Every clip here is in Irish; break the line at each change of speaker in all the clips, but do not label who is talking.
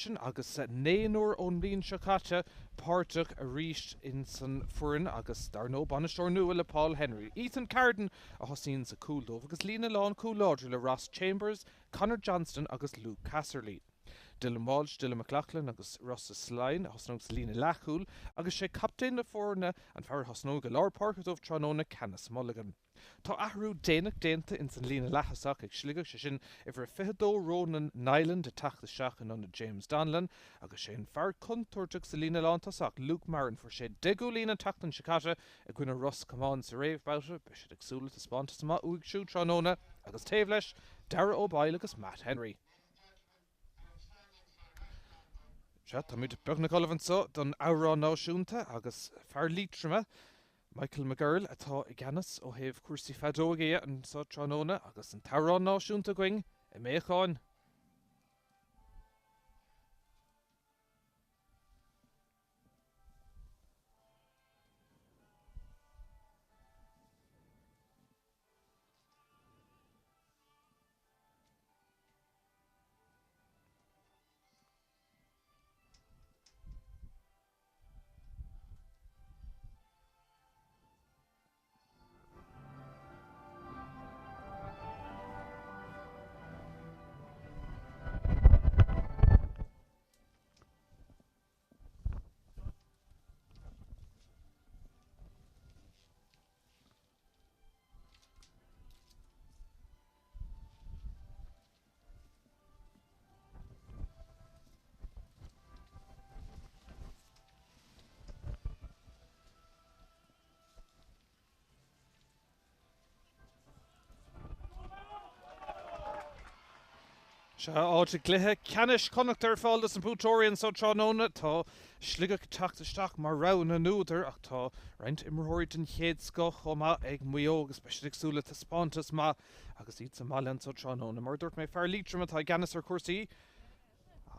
freisin agus naonúr ón mbliain seo caite páirteach arís insan foireann agus dar ndóigh bainisteoir nua le Paul Henry. Ethan Carden a thosaíonn sa cúl dóibh agus líne lánchúil láidir le Ross Chambers, Conor Johnston agus Luke Casserly. Dylan Walsh, Dylan McLaughlin agus Rossa Slyne a thosnóidh sa líne leathchúil agus sé captaen na foirne, an fear a thosnóidh i lár páirce dóibh tráthnóna, Canice Mulligan. Tá athrú déanach déanta ins an líne leath-thosach ag Sligeach, sé sin uimhir a 22 Ronan Niland ag teacht isteach in ionad James Donlan agus sé an fear contúirteach sa líne lántosach, Luke Marron, fuair sé 10 gcúilín an tseachtain seo caite i gcoinne Ros Comáin sa réamhbhabhta. Beidh siad ag súil le taispeántas maith uaidh siúd tráthnóna agus taobh leis, Darragh O'Boyle agus Matt Henry. Sea, táimid beagnach ullamh anseo don amhrán náisiúnta agus fear Liatroma, Michael McGurl, atá i gceannas ó thaobh cúrsaí feadóige dhe anseo tráthnóna agus an t-amhrán náisiúnta againn i mBéacáin. Sea, áit i gcluiche ceannais Chonnacht ar fáil dos na buaiteoirí anso tráthnóna. Tá Sligeach ag teacht isteach mar rogha na n-údar ach tá roinnt imreoirí den chéad scoth chomh maith ag Maigh Eo agus beidh siad ag súil le taispeántas maith agus iad sa mbaile anso tráthnóna. Mar a dúirt mé, fear Liatroma atá i gceannas ar chúrsaí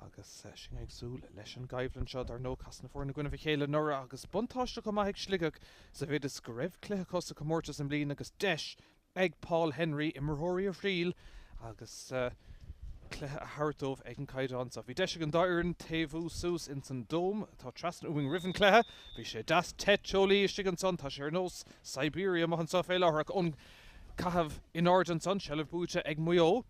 agus sinn ag súil leis an gcoimhlint seo. Dar ndóigh, casadh na foirne i gcoinnibh a chéile anuraidh agus buntáiste chomh maith ag Sligeach sa mhéid is go raibh cluiche acu sa chomórtas i mbliana agus deis ag Paul Henry imreoirí a thriail agus cluiche a thabhairt dóibh ag an gcaighdeán seo. Bhí deis ag an dá fhoireann taobhú suas ins an Dome atá trasna uainn roimh an cluiche. Bhí sé deas te teolaí istigh ansan. Tá sé ar nós Siberia amuigh anso fé láthair ach ón caitheamh in airde ansan, seilbh buaite ag Maigh Eo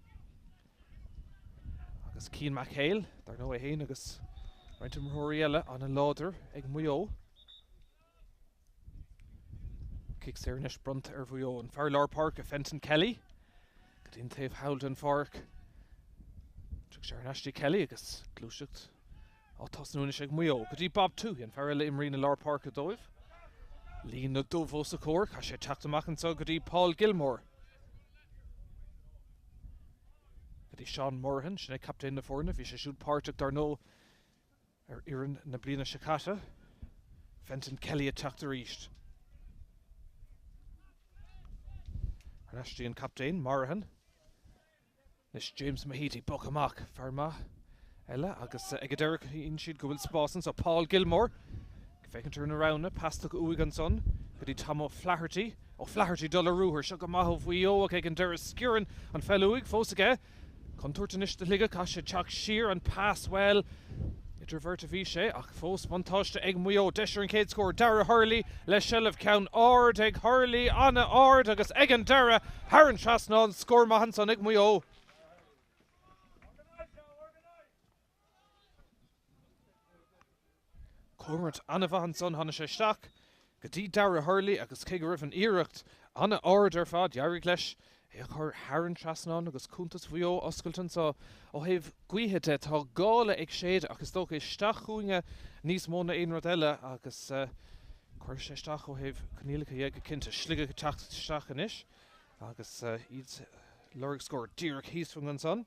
agus Cian McHale, dar ndóigh é féin agus roinnt imreoirí eile an-láidir ag Maigh Eo. Cic saor anois bronnta ar Mhaigh Eo. An fear lár páirce, Fenton Kelly, go dtí an taobh thall den pháirc. Tug sé thar n-ais dtí Kelly agus gluaiseacht á tosnú anois ag Maigh Eo. Go dtí Bob Tuohy, an fear eile a imríonn i lár páirce dóibh. Líne dubh os a chomhair. Caithfidh sé teacht amach anseo go dtí Paul Gilmore. Go dtí Seán Morahan, sin é captaen na foirne. Bhí sé siúd páirteach dar ndóigh Ar fhoireann na bliana seo caite, Fenton Kelly ag teacht arís. Thar n-ais dtí an captaen, Morahan. Anois James Mahidi, bog amach, fear maith eile agus ag an deireadh chinn siad go bhfuil spás anso. Paul Gilmore ag féachaint ar na roghanna, pas tugtha uaidh ansan go dtí Tom O'Flaherty. O'Flaherty dul ar ruathar, seo go maith ó Mhaigh Eo ach ag an deireadh sciorrann an pheil uaidh, fós aige. Contúirt anois do Shligeach, caithfidh sé teacht siar, an pas, bhuel, idir bheirt a bhí sé, ach fós buntáiste ag Maigh Eo. Deis ar an chéad scór, Darragh Hurley le seilbh, ceann ard ag Hurley, an-ard agus ag an deireadh, thar an trasnán, scór maith ansan ag Maigh Eo. Comhimirt an-mhaith ansan, tháinig sé isteach go dtí Darragh Hurley agus cé go raibh an iarracht an-ard ar fad, d'éirigh leis é a chur thar an trasnán agus cuntas Mhaigh Eo a oscailt anso. Ó thaobh gaoithe de, tá gála ag séideadh ach is dócha isteach chugainne níos mó ná aon rud eile agus cuirfidh sé isteach ó thaobh coinníollacha dhe go cinnte. Sligeach ag teacht isteach anois agus iad ag lorg scór díreach thíos fúinn ansan.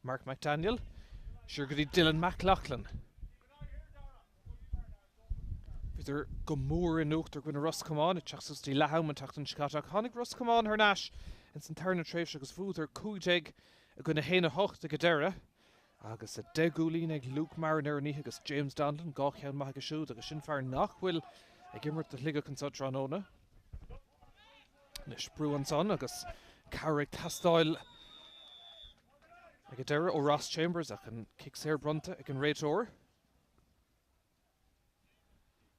Mark McDaniel, siar go dtí Dylan McLaughlin. Bhíodar go mór in uachtar i gcoinne Ros Comáin ag teacht suas dtí leath am an tseachtain seo caite ach tháinig Ros Comáin thar n-ais ins an tarna tréimhse agus bhuadar 15 i gcoinne 1 8 ag an deireadh agus 10 gcúilín ag Luke Marron ar an oíche agus James Donlan, dhá cheann maith aige siúd agus sin fear nach bhfuil ag imirt do Shligeach anseo tráthnóna. Anois brú ansan agus cabhair ag teastáil. Ag an deireadh ó Ross Chambers ach an cic saor bronnta ag an réiteoir.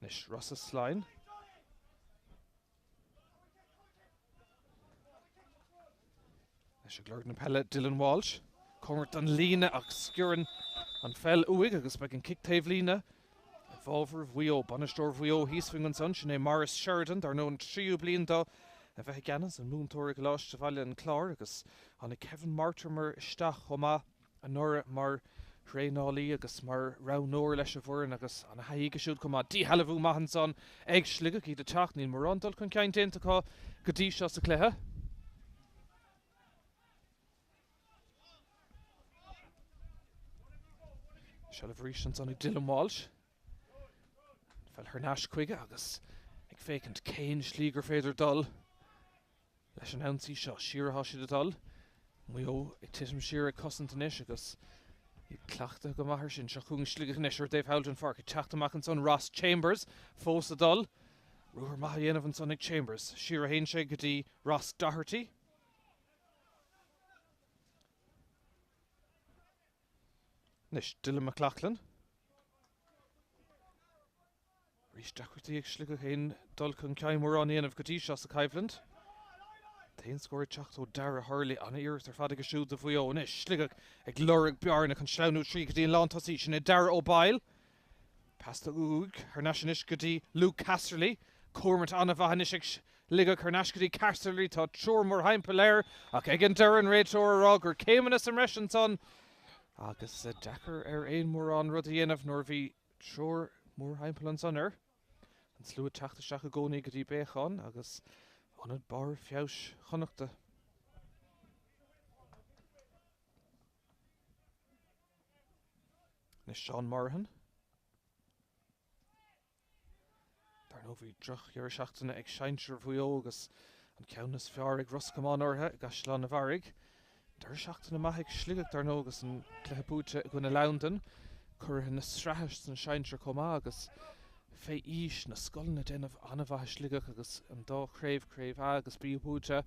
Anois Rossa Slyne. Anois ag lorg na peile Dylan Walsh. Cóngarach don líne ach sciorrann an pheil uaidh agus beidh an cic taobhlíne i bhfabhar Mhaigh Eo. Bainisteoir Mhaigh Eo thíos fúinn ansan, sin é Maurice Sheridan, dar ndóigh an tríú bliain dó a bheith i gceannas, an múinteoir i gColáiste Bhaile an Chláir agus tháinig Kevin Mortimer isteach chomh maith anuraidh mar thraenálaí agus mar roghnóir leis an bhfoireann agus ana-thaithí aige siúd chomh maith. Díshealbhú maith ansan ag Sligeach, iad ag teacht, níl mórán dul chun cinn déanta acu go dtí seo sa chluiche. Seilbh arís ansan ag Dylan Walsh. An pheil thar n-ais chuige agus ag féachaint cén slí gur féidir dul leis an ionsaí seo. Siar atá siad ag dul. Maigh Eo ag titim siar ag cosaint anois agus iad cleachtaithe go maith ar sin. Seo chugainn Sligeach anois ar an dtaobh thall den pháirc. Ag teacht amach ansan Ross Chambers fós ag dul. Ruathar maith á dhéanamh ansan ag Chambers. Siar a théann sé go dtí Ross Doherty. Anois, Dylan McLaughlin. Arís deacrachtaí ag Sligeach aon dul chun cinn mórán a dhéanamh go dtí seo sa choimhlint. An t-aon scór ag teacht ó Dara Hurley, an-iarracht ar fad aige siúd do Mhaigh Eo. Anois, Sligeach ag lorg bearna chun sleamhnú trí go dtí an lántosaí. Sin é Dara Ó Bail. Pas uaidh thar n-ais anois go dtí Luke Casserly. Comhimirt an-mhaith anois ag Sligeach thar n-ais go dtí Casserly. Tá triúr mórthimpeall air ach ag an deireadh an réiteoir a rá gur céimeanna sa mbreis ansan agus deacair ar aon mórán rud a dhéanamh nuair a bhí triúr mórthimpeall ansan air. An slua ag teacht isteach i gcónaí go dtí Béacán agus ionad barr feabhais Chonnachta. Anois Seán Morahan. Dar ndóigh bhí drochdheireadh seachtaine ag sinsir Mhaigh Eo agus an ceann is fearr ag Ros Comáin orthu i gCaisleán an Bharraigh. Deireadh seachtaine maith ag Sligeach dar ndóigh agus an cluiche buaite i gcoinne Londain. Curaithe na sraithe sna sinsir chomh maith agus fé aois na scoileanna ag déanamh an-mhaith i Sligeach agus an dá chraobh, Craobh A agus B buaite.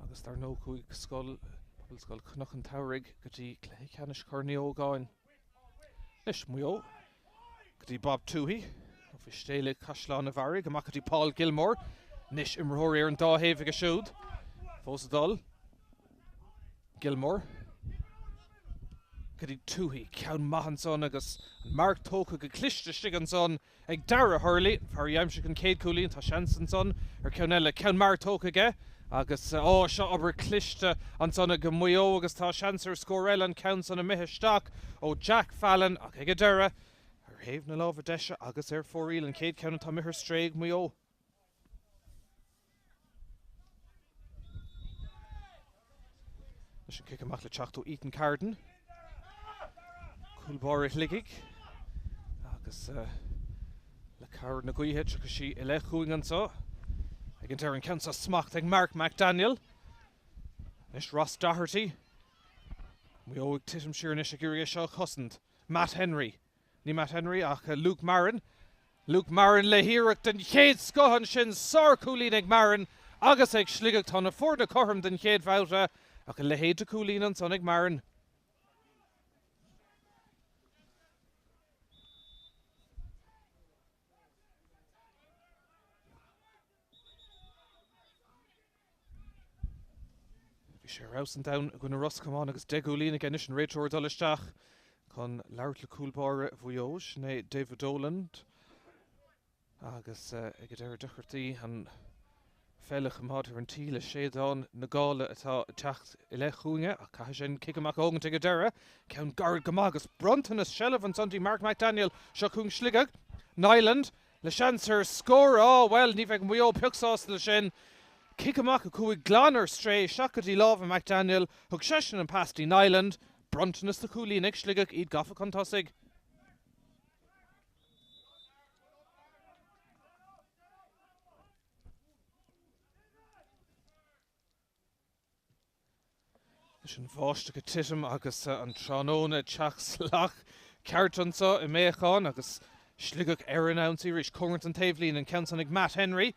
Agus dar ndóigh chuaigh scoil, Pobalscoil Chnoc an tSamhraidh go dtí cluiche ceannais Chorn Uí Ógáin. Anois Maigh Eo go dtí Bob Tuohy ó Mhistéalaigh Chaisleán an Bharraigh, amach go dtí Paul Gilmore. Anois imreoirí ar an dá thaobh aige siúd. Fós ag dul. Gilmore go dtí Tuohy. Ceann maith ansan agus an marc tógtha go cliste istigh ansan. Ag Dara Hurley, an fear a d'aimsigh an chéad chúilín, tá seans ansan ar cheann eile, ceann mear tógtha aige agus, á, seo obair cliste ansan ag Maigh Eo agus tá seans ar scór eile, an ceann san imithe isteach ó Jack Fallon ach ag an deireadh, ar thaobh na láimhe deise agus ar fóraoil, an chéad cheann atá imithe ar strae ag Maigh Eo. Anois an cic amach le teacht ó Ethan Carden. Cúl báire Shligigh agus le cabhair na gaoithe tiocfaidh sí i leith chugainn anseo. Ag an deireadh an ceann seo smachtaithe ag Mark McDaniel. Anois Ross Doherty. Maigh Eo ag titim siar anois ag iarraidh é seo a chosaint. Matt Henry. Ní Matt Henry ach Luke Marron. Luke Marron le hiarracht den chéad scoth ansin, sárchúilín ag Marron agus ag Sligeach. Tá na foirne cothrom den chéad bhabhta ach a leithéid de chúilín ansan ag Marron. Bhí sé ar fheabhas an domhan i gcoinne Ros Comáin agus 10 gcúilín aige anois an réiteoir ag dul isteach chun labhairt le cúl báire Mhaigh Eo, sin é David Dolan agus ag an deireadh deacrachtaí an pheil a choimeád ar an tí le séideán na gála atá ag teacht i leith chugainne ach caithfidh sé an cic amach a thógaint ag an deireadh. Ceann gairid go maith agus bronntanas seilbh ansan dtí Mark McDaniel. Seo chugainn Sligeach. Niland Le seans ar scór? Á, bhuel, ní bheidh Maigh Eo pioc sásta leis sin. Cic amach a chuaigh glan ar strae isteach go dtí lámha McDaniel. Thug seisean an pas dtí Niland. Bronntanas de chúilín ag Sligeach, iad gafa chun tosaigh. Leis an bháisteach ag titim agus an tráthnóna ag teacht salach ceart anseo i mBéacán agus Sligeach ar an ionsaí arís. Cóngarach don taobhlíne, an ceann san ag Matt Henry.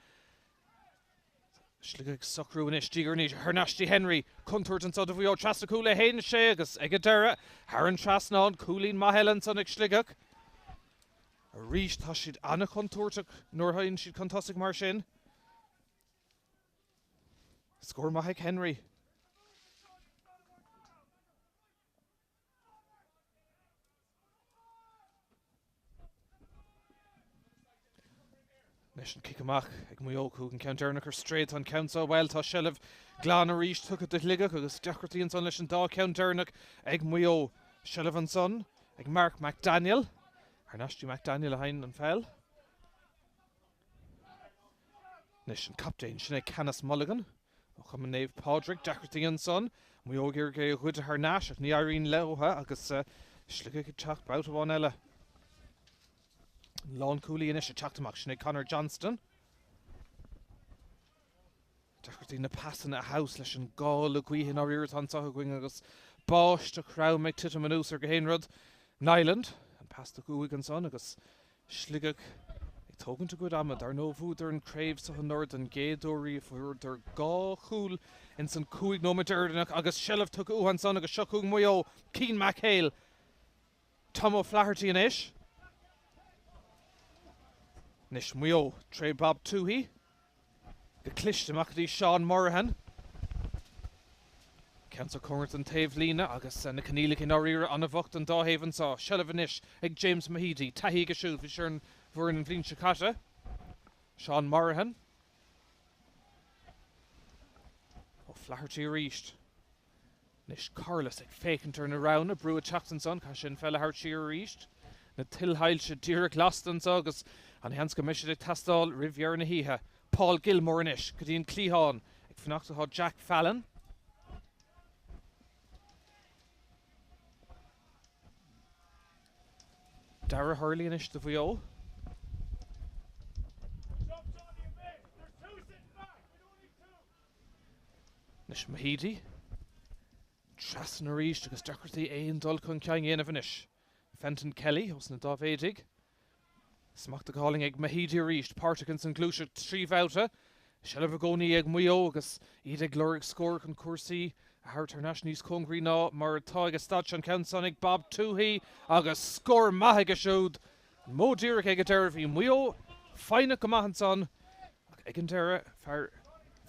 Sligeach ag socrú anois, Díograinís thar n-ais dtí Henry. Contúirt anso do Mhaigh Eo, trasna cúl a théann sé agus ag an deireadh, thar an trasnán, cúilín maith eile ansan ag Sligeach. Arís tá siad an-chontúirteach nuair a théann siad chun tosaigh mar sin. Scór maith ag Henry. Anois an cic amach ag Maigh Eo chuaigh an ceann deireanach ar strae. Tá an ceann seo, bhuel, tá seilbh glan arís tugtha do Shligeach agus deacrachtaí ansan leis an dá cheann deireanach ag Maigh Eo. Seilbh ansan ag Mark McDaniel. Thar n-ais dtí McDaniel a théann an pheil. Anois an captaen, sin é Canice Mulligan ó Chumann Naomh Pádraig. Deacrachtaí ansan. Maigh Eo ag iarraidh é a ghoid thar n-ais ach ní éiríonn leo agus Sligeach ag teacht babhta amháin eile. An lánchúlaí anois ag teacht amach, sin é Conor Johnston. Deacrachtaí na pasanna a thomhas leis an gála gaoithe i ndáiríre atá anseo againn agus báisteach throm ag titim anuas ar gach aon rud. Niland, an pas tugtha uaidh ansan agus Sligeach ag tógaint a gcuid ama. Dar ndóigh bhuadar an craobh seo anuraidh don gcéad uair riamh. Fuaireadar dhá chúl ins an 5 nóiméad deireanach agus seilbh tugtha uathu ansan agus seo chugainn Maigh Eo, Cian McHale, Tom O'Flaherty anois. Anois Maigh Eo tré Bob Tuohy. Go cliste amach go dtí Seán Morahan. Ceann seo cóngarach don taobh líne agus na coinníollacha i ndáiríre an-bhocht don dá thaobh anseo. Seilbh anois ag James Mehidy. Taithí aige siúd, bhí sé ar an bhfoireann an bhliain seo caite. Seán Morahan. O'Flaherty arís. Anois Corless ag féachaint ar na roghanna, brú ag teacht ansan, caithfidh sé an pheil a thabhairt siar arís. Na tuilshoilse díreach lasta anso agus an-sheans go mbeidh siad ag teastáil roimh dheireadh na hoíche. Paul Gilmore anois go dtí an cliathán. Ag fanacht atá Jack Fallon. Dara Hurley anois do Mhaigh Eo. Anois Mehidy. Trasna arís agus deacrachtaí aon dul chun cinn a dhéanamh anois. Fenton Kelly ós na Dáibhéidigh. Smacht go hálainn ag Mehidy arís, páirteach ins an ghluaiseacht 3 bhabhta. Seilbh i gcónaí ag Maigh Eo agus iad ag lorg scór chun cúrsaí a thabhairt thar n-ais níos cóngaraí ná mar atá ag an staid seo. An ceann san ag Bob Tuohy agus scór maith aige siúd. An modh díreach ag an deireadh. Bhí Maigh Eo foighneach go maith ansan ach ag an deireadh, fear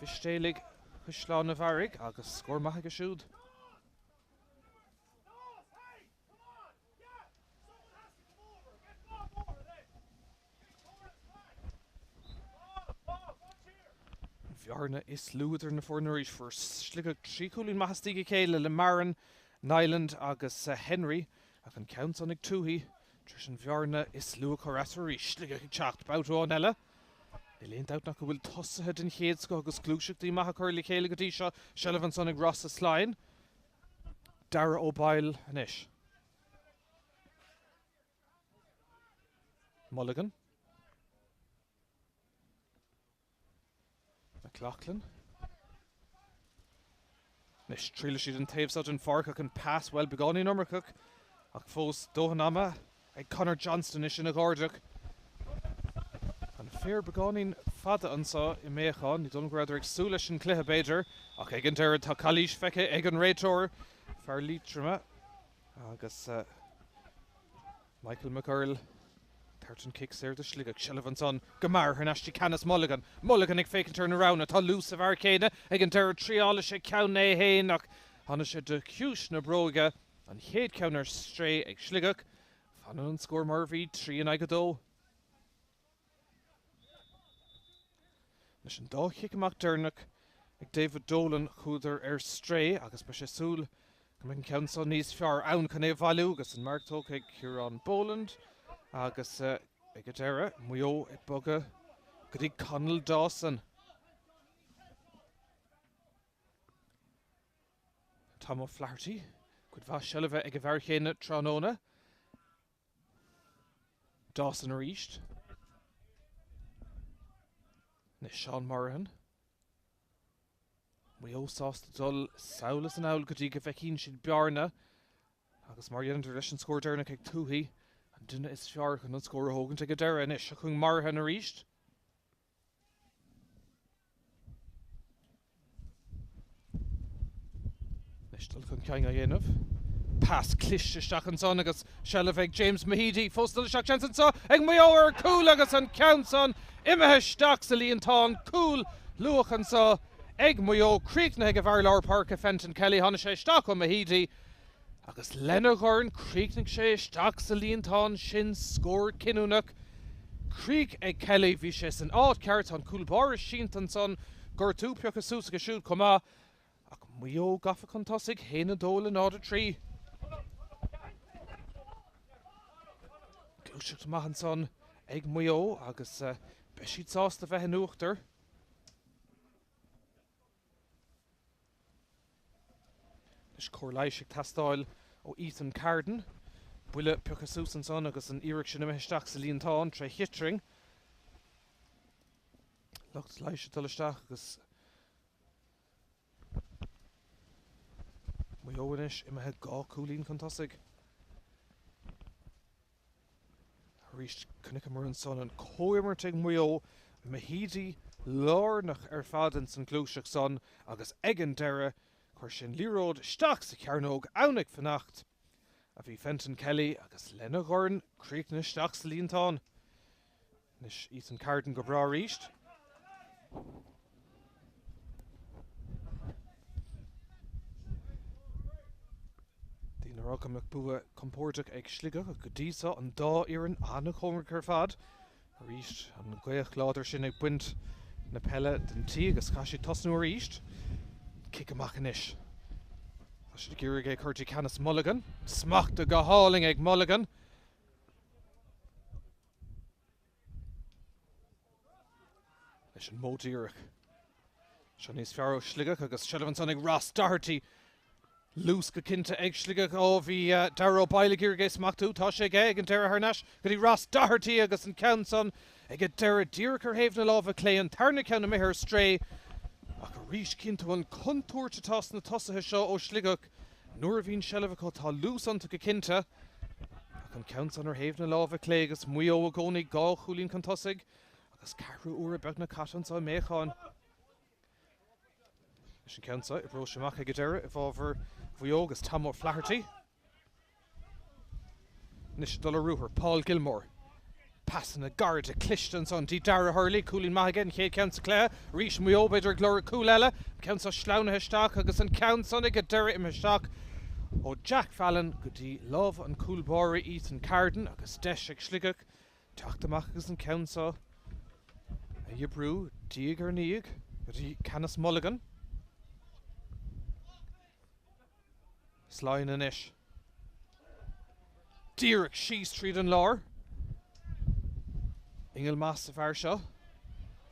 Mhistéalaigh Chaisleán an Bharraigh agus scór maith aige siúd. An bhearna is lú idir na foirne arís. Fuair Sligeach 3 chúilín maith as díg a chéile le Marin, Niland agus Henry ach an ceann san ag Tuohy tar éis an bhearna is lú a chur eatarthu arís. Sligeach ag teacht babhta amháin eile. Níl aon dabht ach go bhfuil tosaithe den chéad scoth agus gluaiseachtaí maithe curtha le chéile go dtí seo. Seilbh ansan ag Rossa Slyne. Darragh O'Boyle anois. Mulligan. McLaughlin. Anois, triailfidh siad an taobh seo den pháirc ach an pas, bhuel, beagáinín iomarcach ach fós dóthain ama ag Conor Johnston é sin a dh'airdeadh. An féar beagáinín fada anseo i mBeacán, ní dóigh liom go rabhadar ag súil leis an gcluiche b'fhéidir, ach ag an deireadh tá calaois feicthe ag an réiteoir, fear Liatroma agus Michael McGurl ag tabhairt an cic saor do Shligeach. Seilbh ansan go mear thar n-ais dtí Canice Mulligan. Mulligan ag féachaint ar na roghanna. Tá luas sa bhfear céanna. Ag an deireadh triálfaidh sé ceann é fhéin ach tháinig sé de chiumhais na bróige. An chéad cheann ar strae ag Sligeach. Fanann an scór mar a bhí, 3 in aghaidh 2. Anois an dá chic amach deireanach ag David Dolan chuadar ar strae agus beidh sé ag súil go mbeidh an ceann seo níos fearr ann chun é a bhailiú agus an marc tógtha ag Ciarán Boland agus ag an deireadh Maigh Eo ag bogadh go dtí Conall Dawson. Tom O'Flaherty, cuid mhaith seilbhe ag an bhfear chéanna tráthnóna. Dawson arís. Anois Seán Morahan. Maigh Eo sásta dul sall is anall go dtí go bhfeicíonn siad bearna agus mar a dhéanadar leis an scór deireanach ag Tuohy, an duine is fearr chun an scór a thógaint ag an deireadh. Anois seo chugainn Morahan arís. Anois dul chun cinn á dhéanamh. Pas cliste isteach ansan agus seilbh ag James Mehidy. Fós dul isteach seans anso ag Maigh Eo ar cúl agus an ceann san imithe isteach sa líontán. Cúl luath anso ag Maigh Eo. Críochnaithe ag a bhfear lár páirce Fenton Kelly. Tháinig sé isteach ó Mehidy agus lena dhorn chríochnaigh sé isteach sa líontán. Sin scór cinniúnach. Críoch ag Kelly. Bhí sé san áit ceart. Tá an cúl báire sínte ansan. Gortú pioctha suas aige siúd chomh maith. Ach Maigh Eo gafa chun tosaigh, 1-2 le 0-3. Gluaiseacht maith ansan ag Maigh Eo agus beidh siad sásta bheith in uachtar. Anois cóir leighis ag teastáil ó Ethan Carden. Buille pioctha suas ansan agus an iarracht sin imithe isteach sa líontán tré Chittering. Lucht leighis ag dul isteach agus Maigh Eo anois imithe 2 chúilín chun tosaigh. Arís chonaiceamar ansan an chomhimirt ag Maigh Eo, Mehidy lárnach ar fad ins an ghluaiseacht san agus ag an deireadh chuir sé an liathróid isteach sa chearnóg, ann ag fanacht a bhí Fenton Kelly agus lena dhorn críochnaithe isteach sa líontán. Anois Ethan Carden go breá arís. Daoine ag rá go mbeadh bua compordach ag Sligeach ach go dtí seo an dá fhoireann an-chóngarach ar fad. Arís an ghaoth láidir sin ag baint na peile den tí agus caithfidh siad tosnú arís. Cic amach anois. Tá siad ag iarraidh é a chur dtí Canice Mulligan. Smachta go hálainn ag Mulligan. Leis an modh díreach. Seo níos fearr ó Shligeach agus seilbh ansan ag Ross Doherty. Luas go cinnte ag Sligeach. Ó bhí Darragh O'Boyle ag iarraidh é smachtú. Tá sé aige ag an deireadh thar n-ais go dtí Ross Doherty agus an ceann san ag an deireadh díreach ar thaobh na láimhe clé. An tarna ceann imithe ar strae. Ach arís cíonn tú an chontúirt atá sna tosaithe seo ó Shligeach. Nuair a bhíonn seilbh acu tá luas iontu go cinnte. Ach an ceann san ar thaobh na láimhe clé agus Maigh Eo i gcónaí 2 chúilín chun tosaigh agus ceathrú uaire beagnach caite anso i mBeacháin. Leis an ceann seo, oibreoidh sé amach ag an deireadh i bhfabhar Mhaigh Eo agus Tom O'Flaherty. Anois ag dul ar ruathar, Paul Gilmore. Pasanna gairide cliste ansan dtí Darragh Hurley. Cúilín maith aige, an chéad cheann sa chluiche. Arís Maigh Eo b'fhéidir ag lorg cúl eile. An ceann seo sleamhnaithe isteach agus an ceann san ag an deireadh imithe isteach ó Jack Fallon go dtí lámha an chúl báire Ethan Carden agus deis ag Sligeach teacht amach agus an ceann seo a dhíobriú diaidh ar ndiaidh go dtí Canice Mulligan. Slane anois. Díreach síos tríd an lár. Ingeal maith sa bhfear seo.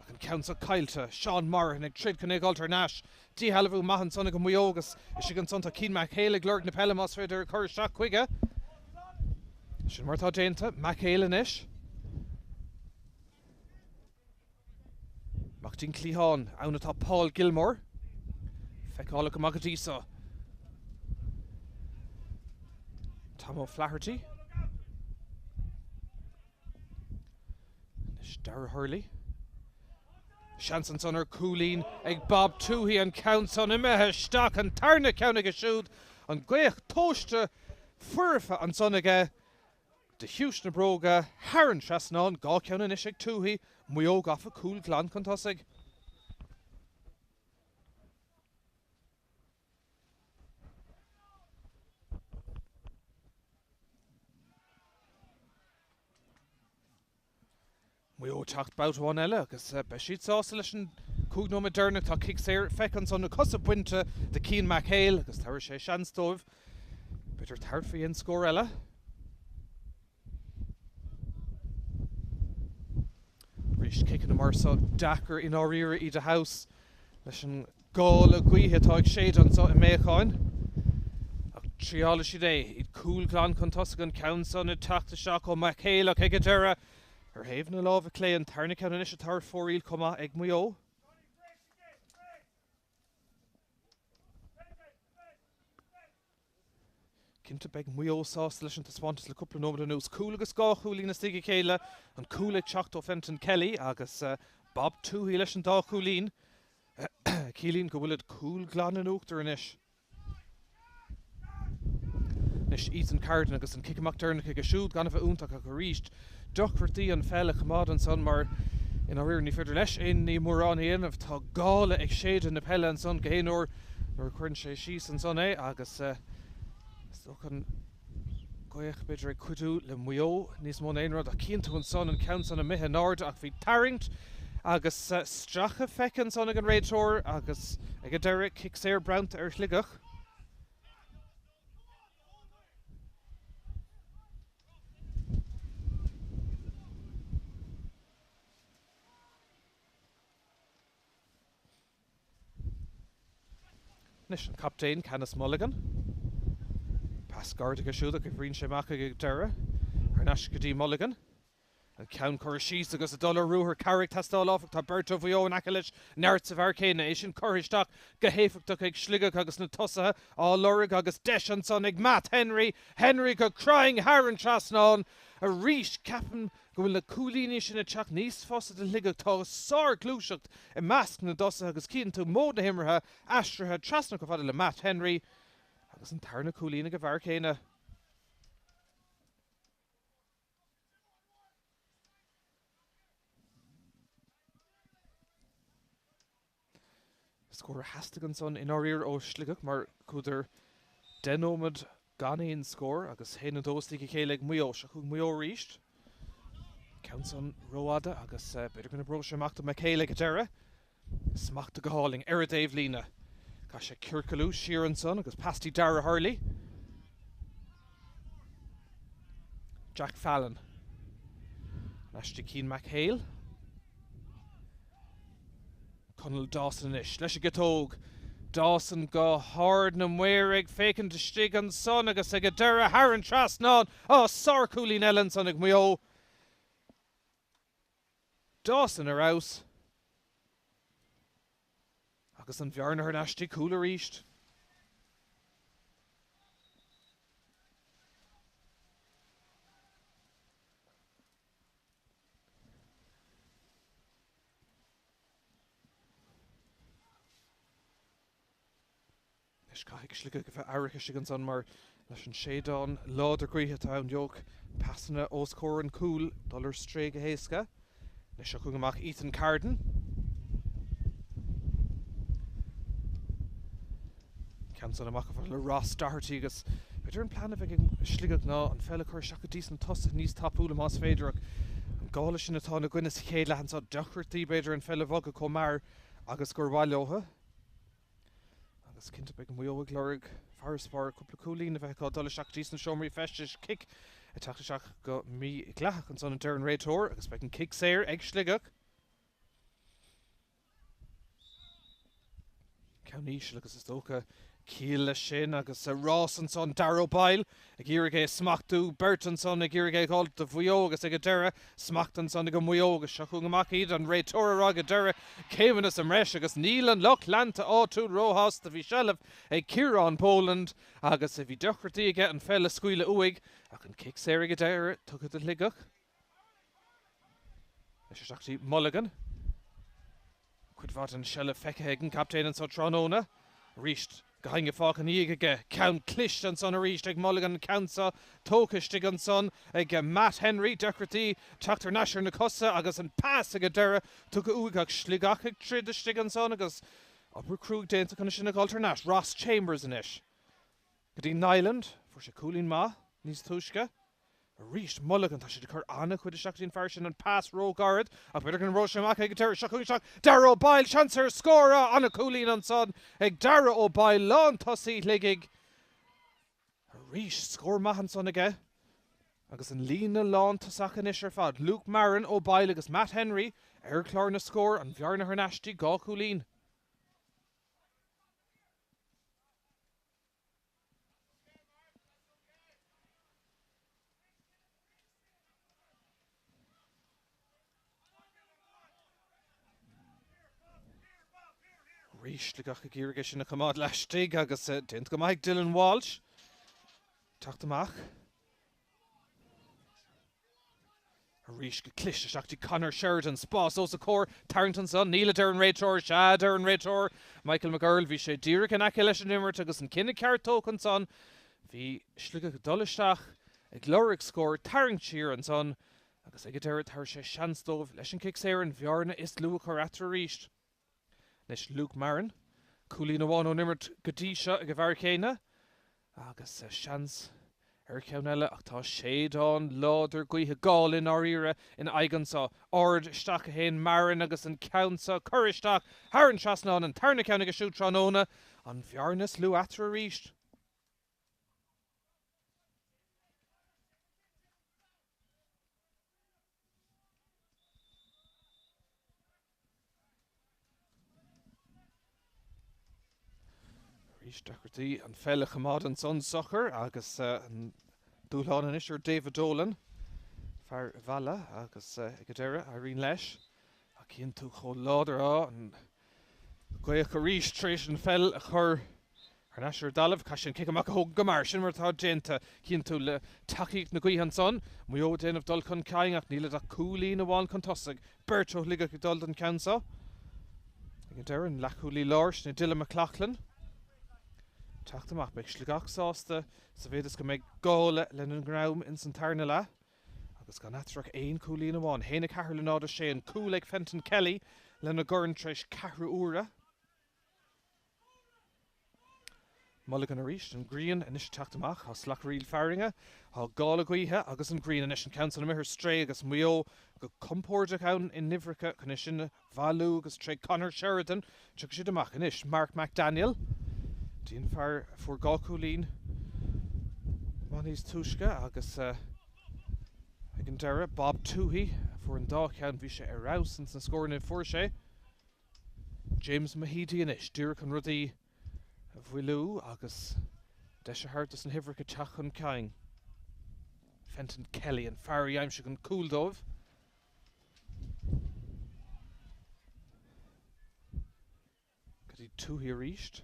Ach an ceann seo caillte. Seán Morahan ag troid chun é a dh'fháilt thar n-ais. Díshealbhú maith ansan ag Maigh Eo agus istigh ansan tá Cian McHale ag lorg na peile más féidir a chur isteach chuige. Sin mar atá déanta. McHale anois. Amach dtí'n cliathán, ann atá Paul Gilmore. Feiceálach go maith go dtí so. Tom O'Flaherty. Anois Darragh Hurley. Seans ansan ar cúilín ag Bob Tuohy an ceann san imithe isteach an tarna ceann aige siúd. An ghaoth tomhaiste foirfe ansan aige. De chiumhais na bróga thar an trasnán, 2 ceann anois ag Tuohy, Maigh Eo gafa cúl glan chun tosaigh. Maigh Eo ag teacht babhta amháin eile agus beidh siad sásta leis an 5 nóiméad deireanach. Tá cic saor feicthe ansan, na cosa bainte de Cian McHale agus tabharfaidh sé seans dóibh b'fhéidir tabhairt faoi aon scór eile. Arís ciceanna mar seo deacair i ndáiríre iad a thomhas leis an gála gaoithe atá ag séideadh anseo i mBeacháin. Ach triálfaidh siad é, iad cúl glan chun tosaigh an ceann san ag teacht isteach ó McHale ach ag an deireadh, ar thaobh na láimhe clé, an tarna ceann anois atá ar fóraoil chomh maith ag Maigh Eo. Cinnte, beidh Maigh Eo sásta leis an taispeántas le cúpla nóiméad anuas. Cúl agus 2 chúilín istigh a chéile, an cúl ag teacht ó Fenton Kelly agus Bob Tuohy leis an dá chúilín. Ciallaíonn go bhfuilid cúl glan in uachtar anois. Anois Ethan Carden agus an cic amach deireanach aige siúd gan a bheith iontach ach arís deacrachtaí an pheil a choimeád ansan mar i ndáiríre ní féidir leis aon ní mórán a dhéanamh. Tá gála ag séideadh na peile ansan gach aon uair nuair a chuireann sé síos ansan é agus is dócha an ghaoth b'fhéidir ag cuidiú le Maigh Eo níos mó ná aon rud ach cíonn tú ansan an ceann san imithe in airde ach bhí tarraingt agus stracadh feicthe ansan ag an réiteoir agus ag an deireadh cic saor bronnta ar Shligeach. Anois an captaen, Canice Mulligan. Pas gairid aige siúd ach oibríonn sé amach ag an deireadh. Thar n-ais go dtí Mulligan. An ceann curtha síos agus ag dul ar ruathar. Cabhair ag teastáil áfach. Tá beirt ó Mhaigh Eo in aice leis. Neart sa bhfear céanna. É sin curtha isteach go héifeachtach ag Sligeach agus na tosaithe á lorg agus deis ansan ag Matt Henry. Henry go cruinn thar an trasnán arís. Ceapaim go bhfuil na cúilíní sin ag teacht níos fusa do Shligeach. Tá sár-ghluaiseacht i measc na dtosaithe agus cíonn tú modh na himeartha aistrithe trasna chomh fada le Matt Henry agus an tarna cúilín ag an bhfear céanna. Scór a theastaigh ansan i ndáiríre ó Shligeach mar chuadar 10 nóiméad gan aon scór agus 1-2 istigh a chéile ag Maigh Eo. Seo chugainn Maigh Eo arís. Ceann san rófhada agus b'fhéidir go n-oibreoidh sé amach do McHale ag an deireadh. Smachta go hálainn ar an dtaobhlíne. Caithfidh sé ciorcalú siar ansan agus pas dtí Dara Hurley. Jack Fallon. Thar n-ais dtí Cian McHale. Conall Dawson anois leis an gciotóg. Dawson go hard na maoir ag féachaint istigh ansan agus ag an deireadh thar an trasnán. Á, sárchúilín eile ansan ag Maigh Eo. Dawson ar fheabhas. Agus an bhearna thar n-ais dtí cúl arís. Anois caithfidh Sligeach a bheith aireach istigh ansan mar leis an séideán láidir gaoithe atá ann gheobhadh pasanna os comhair an chúil dul ar strae go héasca. Anois seo chugainn amach Ethan Carden. Ceann san amach chomh fada le Ross Doherty agus b'fhéidir an plean a bheidh ag Sligeach ná an pheil a chur isteach go dtí sna tosaithe níos tapúla más féidir ach an gála sin atá ina gcoinne sa chéad leath anseo, deacrachtaí b'fhéidir an pheil a bhogadh chomh mear agus gur mhaith leo. Agus cinnte beidh Maigh Eo ag lorg farasbarr cúpla cúilín a bheith acu dul isteach go dtí sna seomraí feistis. Cic ag teacht isteach go mídhleathach ansan a deir an réiteoir agus beidh an cic saor ag Sligeach. Ceann íseal agus is dócha ciall leis sin agus rás ansan Darragh O'Boyle ag iarraidh é a smachtú, beirt ansan ag iarraidh é a dh'fháil do Mhaigh Eo agus ag an deireadh smacht ansan ag Maigh Eo agus seo chugainn amach iad, an réiteoir ag rá ag an deireadh céimeanna sa mbreis agus níl an lucht leanta áitiúil róshásta, bhí seilbh ag Ciarán Boland agus bhí deacrachtaí aige an pheil a scaoileadh uaidh ach an cic saor ag an deireadh tugtha do Shligeach. Anois isteach dtí Mulligan. Cuid mhaith den seilbh feicthe ag an gcaptaen anso tráthnóna. Arís gach éinne fágtha ina dhiaidh aige. Ceann cliste ansan arís ag Mulligan. An ceann seo tógtha istigh ansan ag Matt Henry. Deacrachtaí teacht thar n-ais ar na cosa agus an pas ag an deireadh tugtha uaidh ach Sligeach ag troid istigh ansan agus obair cruaidh déanta chun é sin a dh'fháilt thar n-ais. Ross Chambers anois go dtí Niland. Fuair sé cúilín maith níos túisce. Arís, Mulligan, tá siad ag cur an-chuid isteach go dtí an fear sin, an pas ró-ghairid, ach b'fhéidir go n-oibreoidh sé amach ag an deireadh. Seo chugainn isteach Darragh O'Boyle, seans ar scór! An-chúilín ansan ag Darragh O'Boyle, lántosaí Shligigh. Arís, scór maith ansan aige agus an líne lántosach anois ar fad, Luke Marron, O'Boyle agus Matt Henry ar chlár na scór, an bhearna thar n-ais dtí 2 chúilín. Arís Sligeach ag iarraidh é sin a choimeád laistigh agus déanta go maith ag Dylan Walsh teacht amach. Arís go cliste isteach dtí Conor Sheridan, spás os a chomhair, tarraingt ansan, níl a deir an réiteoir, sea a deir an réiteoir, Michael McGurl, bhí sé díreach in aice leis an imirt agus an cinneadh ceart tógtha ansan. Bhí Sligeach ag dul isteach ag lorg scór, tarraingt siar ansan agus ag an deireadh tabharfaidh sé seans dóibh leis an cic saor an bhearna is lú a chur eatarthu arís. Anois Luke Marron, cúilín amháin ón imirt go dtí seo ag an bhfear chéanna agus seans ar cheann eile ach tá séideán láidir gaoithe, gála i ndáiríre, ina aghaidh anso. Ard isteach a théann Marron agus an ceann seo curtha isteach thar an trasnán, an tarna ceann aige siúd tráthnóna, an bhearna is lú eatarthu arís. Arís deacrachtaí an pheil a choimeád ansan socair agus an dúshlán anois ar David Dolan, fear Mhala agus ag an deireadh éiríonn leis ach cíonn tú chomh láidir an ghaoth arís tar éis an pheil a chur thar n-ais ar an dtalamh. Caithfidh sé an cic amach a thógaint go mear. Sin mar atá déanta. Cíonn tú le tacaíocht na gaoithe ansan, Maigh Eo ag déanamh dul chun cinn ach níl ach cúilín amháin chun tosaigh. Beirt ó Shligeach ag dul don cheann seo. Ag an deireadh, an leathchúlaí láir, sin é Dylan McLaughlin. Teacht amach. Beidh Sligeach sásta sa mhéad is go mbeidh gála lena ngreim ins an tarna leath. Agus gan eatarthu ach aon chúilín amháin. 1, 4 le 0, 6, an cúl ag Fenton Kelly lena dhorn tar éis ceathrú uaire. Mulligan arís, an ghrian anois ag teacht amach, tá slacraíl fearthainne, tá gála gaoithe agus an ghrian anois, an ceann san amuigh ar strae agus Maigh Eo go compordach ann in uimhreacha chun é sin a bhailiú agus tré Conor Sheridan tiocfaidh siad amach anois. Mark McDaniel, dtí an fear a fuair 2 chúilín maith níos túisce agus ag an deireadh Bob Tuohy a fuair an dá cheann, bhí sé ar fheabhas ins na scóranna a fuair sé. James Mahidi anois, díreach chun rudaí a mhoilliú agus deis a thabhairt dos na huimhreacha teacht chun cinn. Fenton Kelly, an fear a d'aimsigh an cúl dóibh. Go dtí Tuohy arís.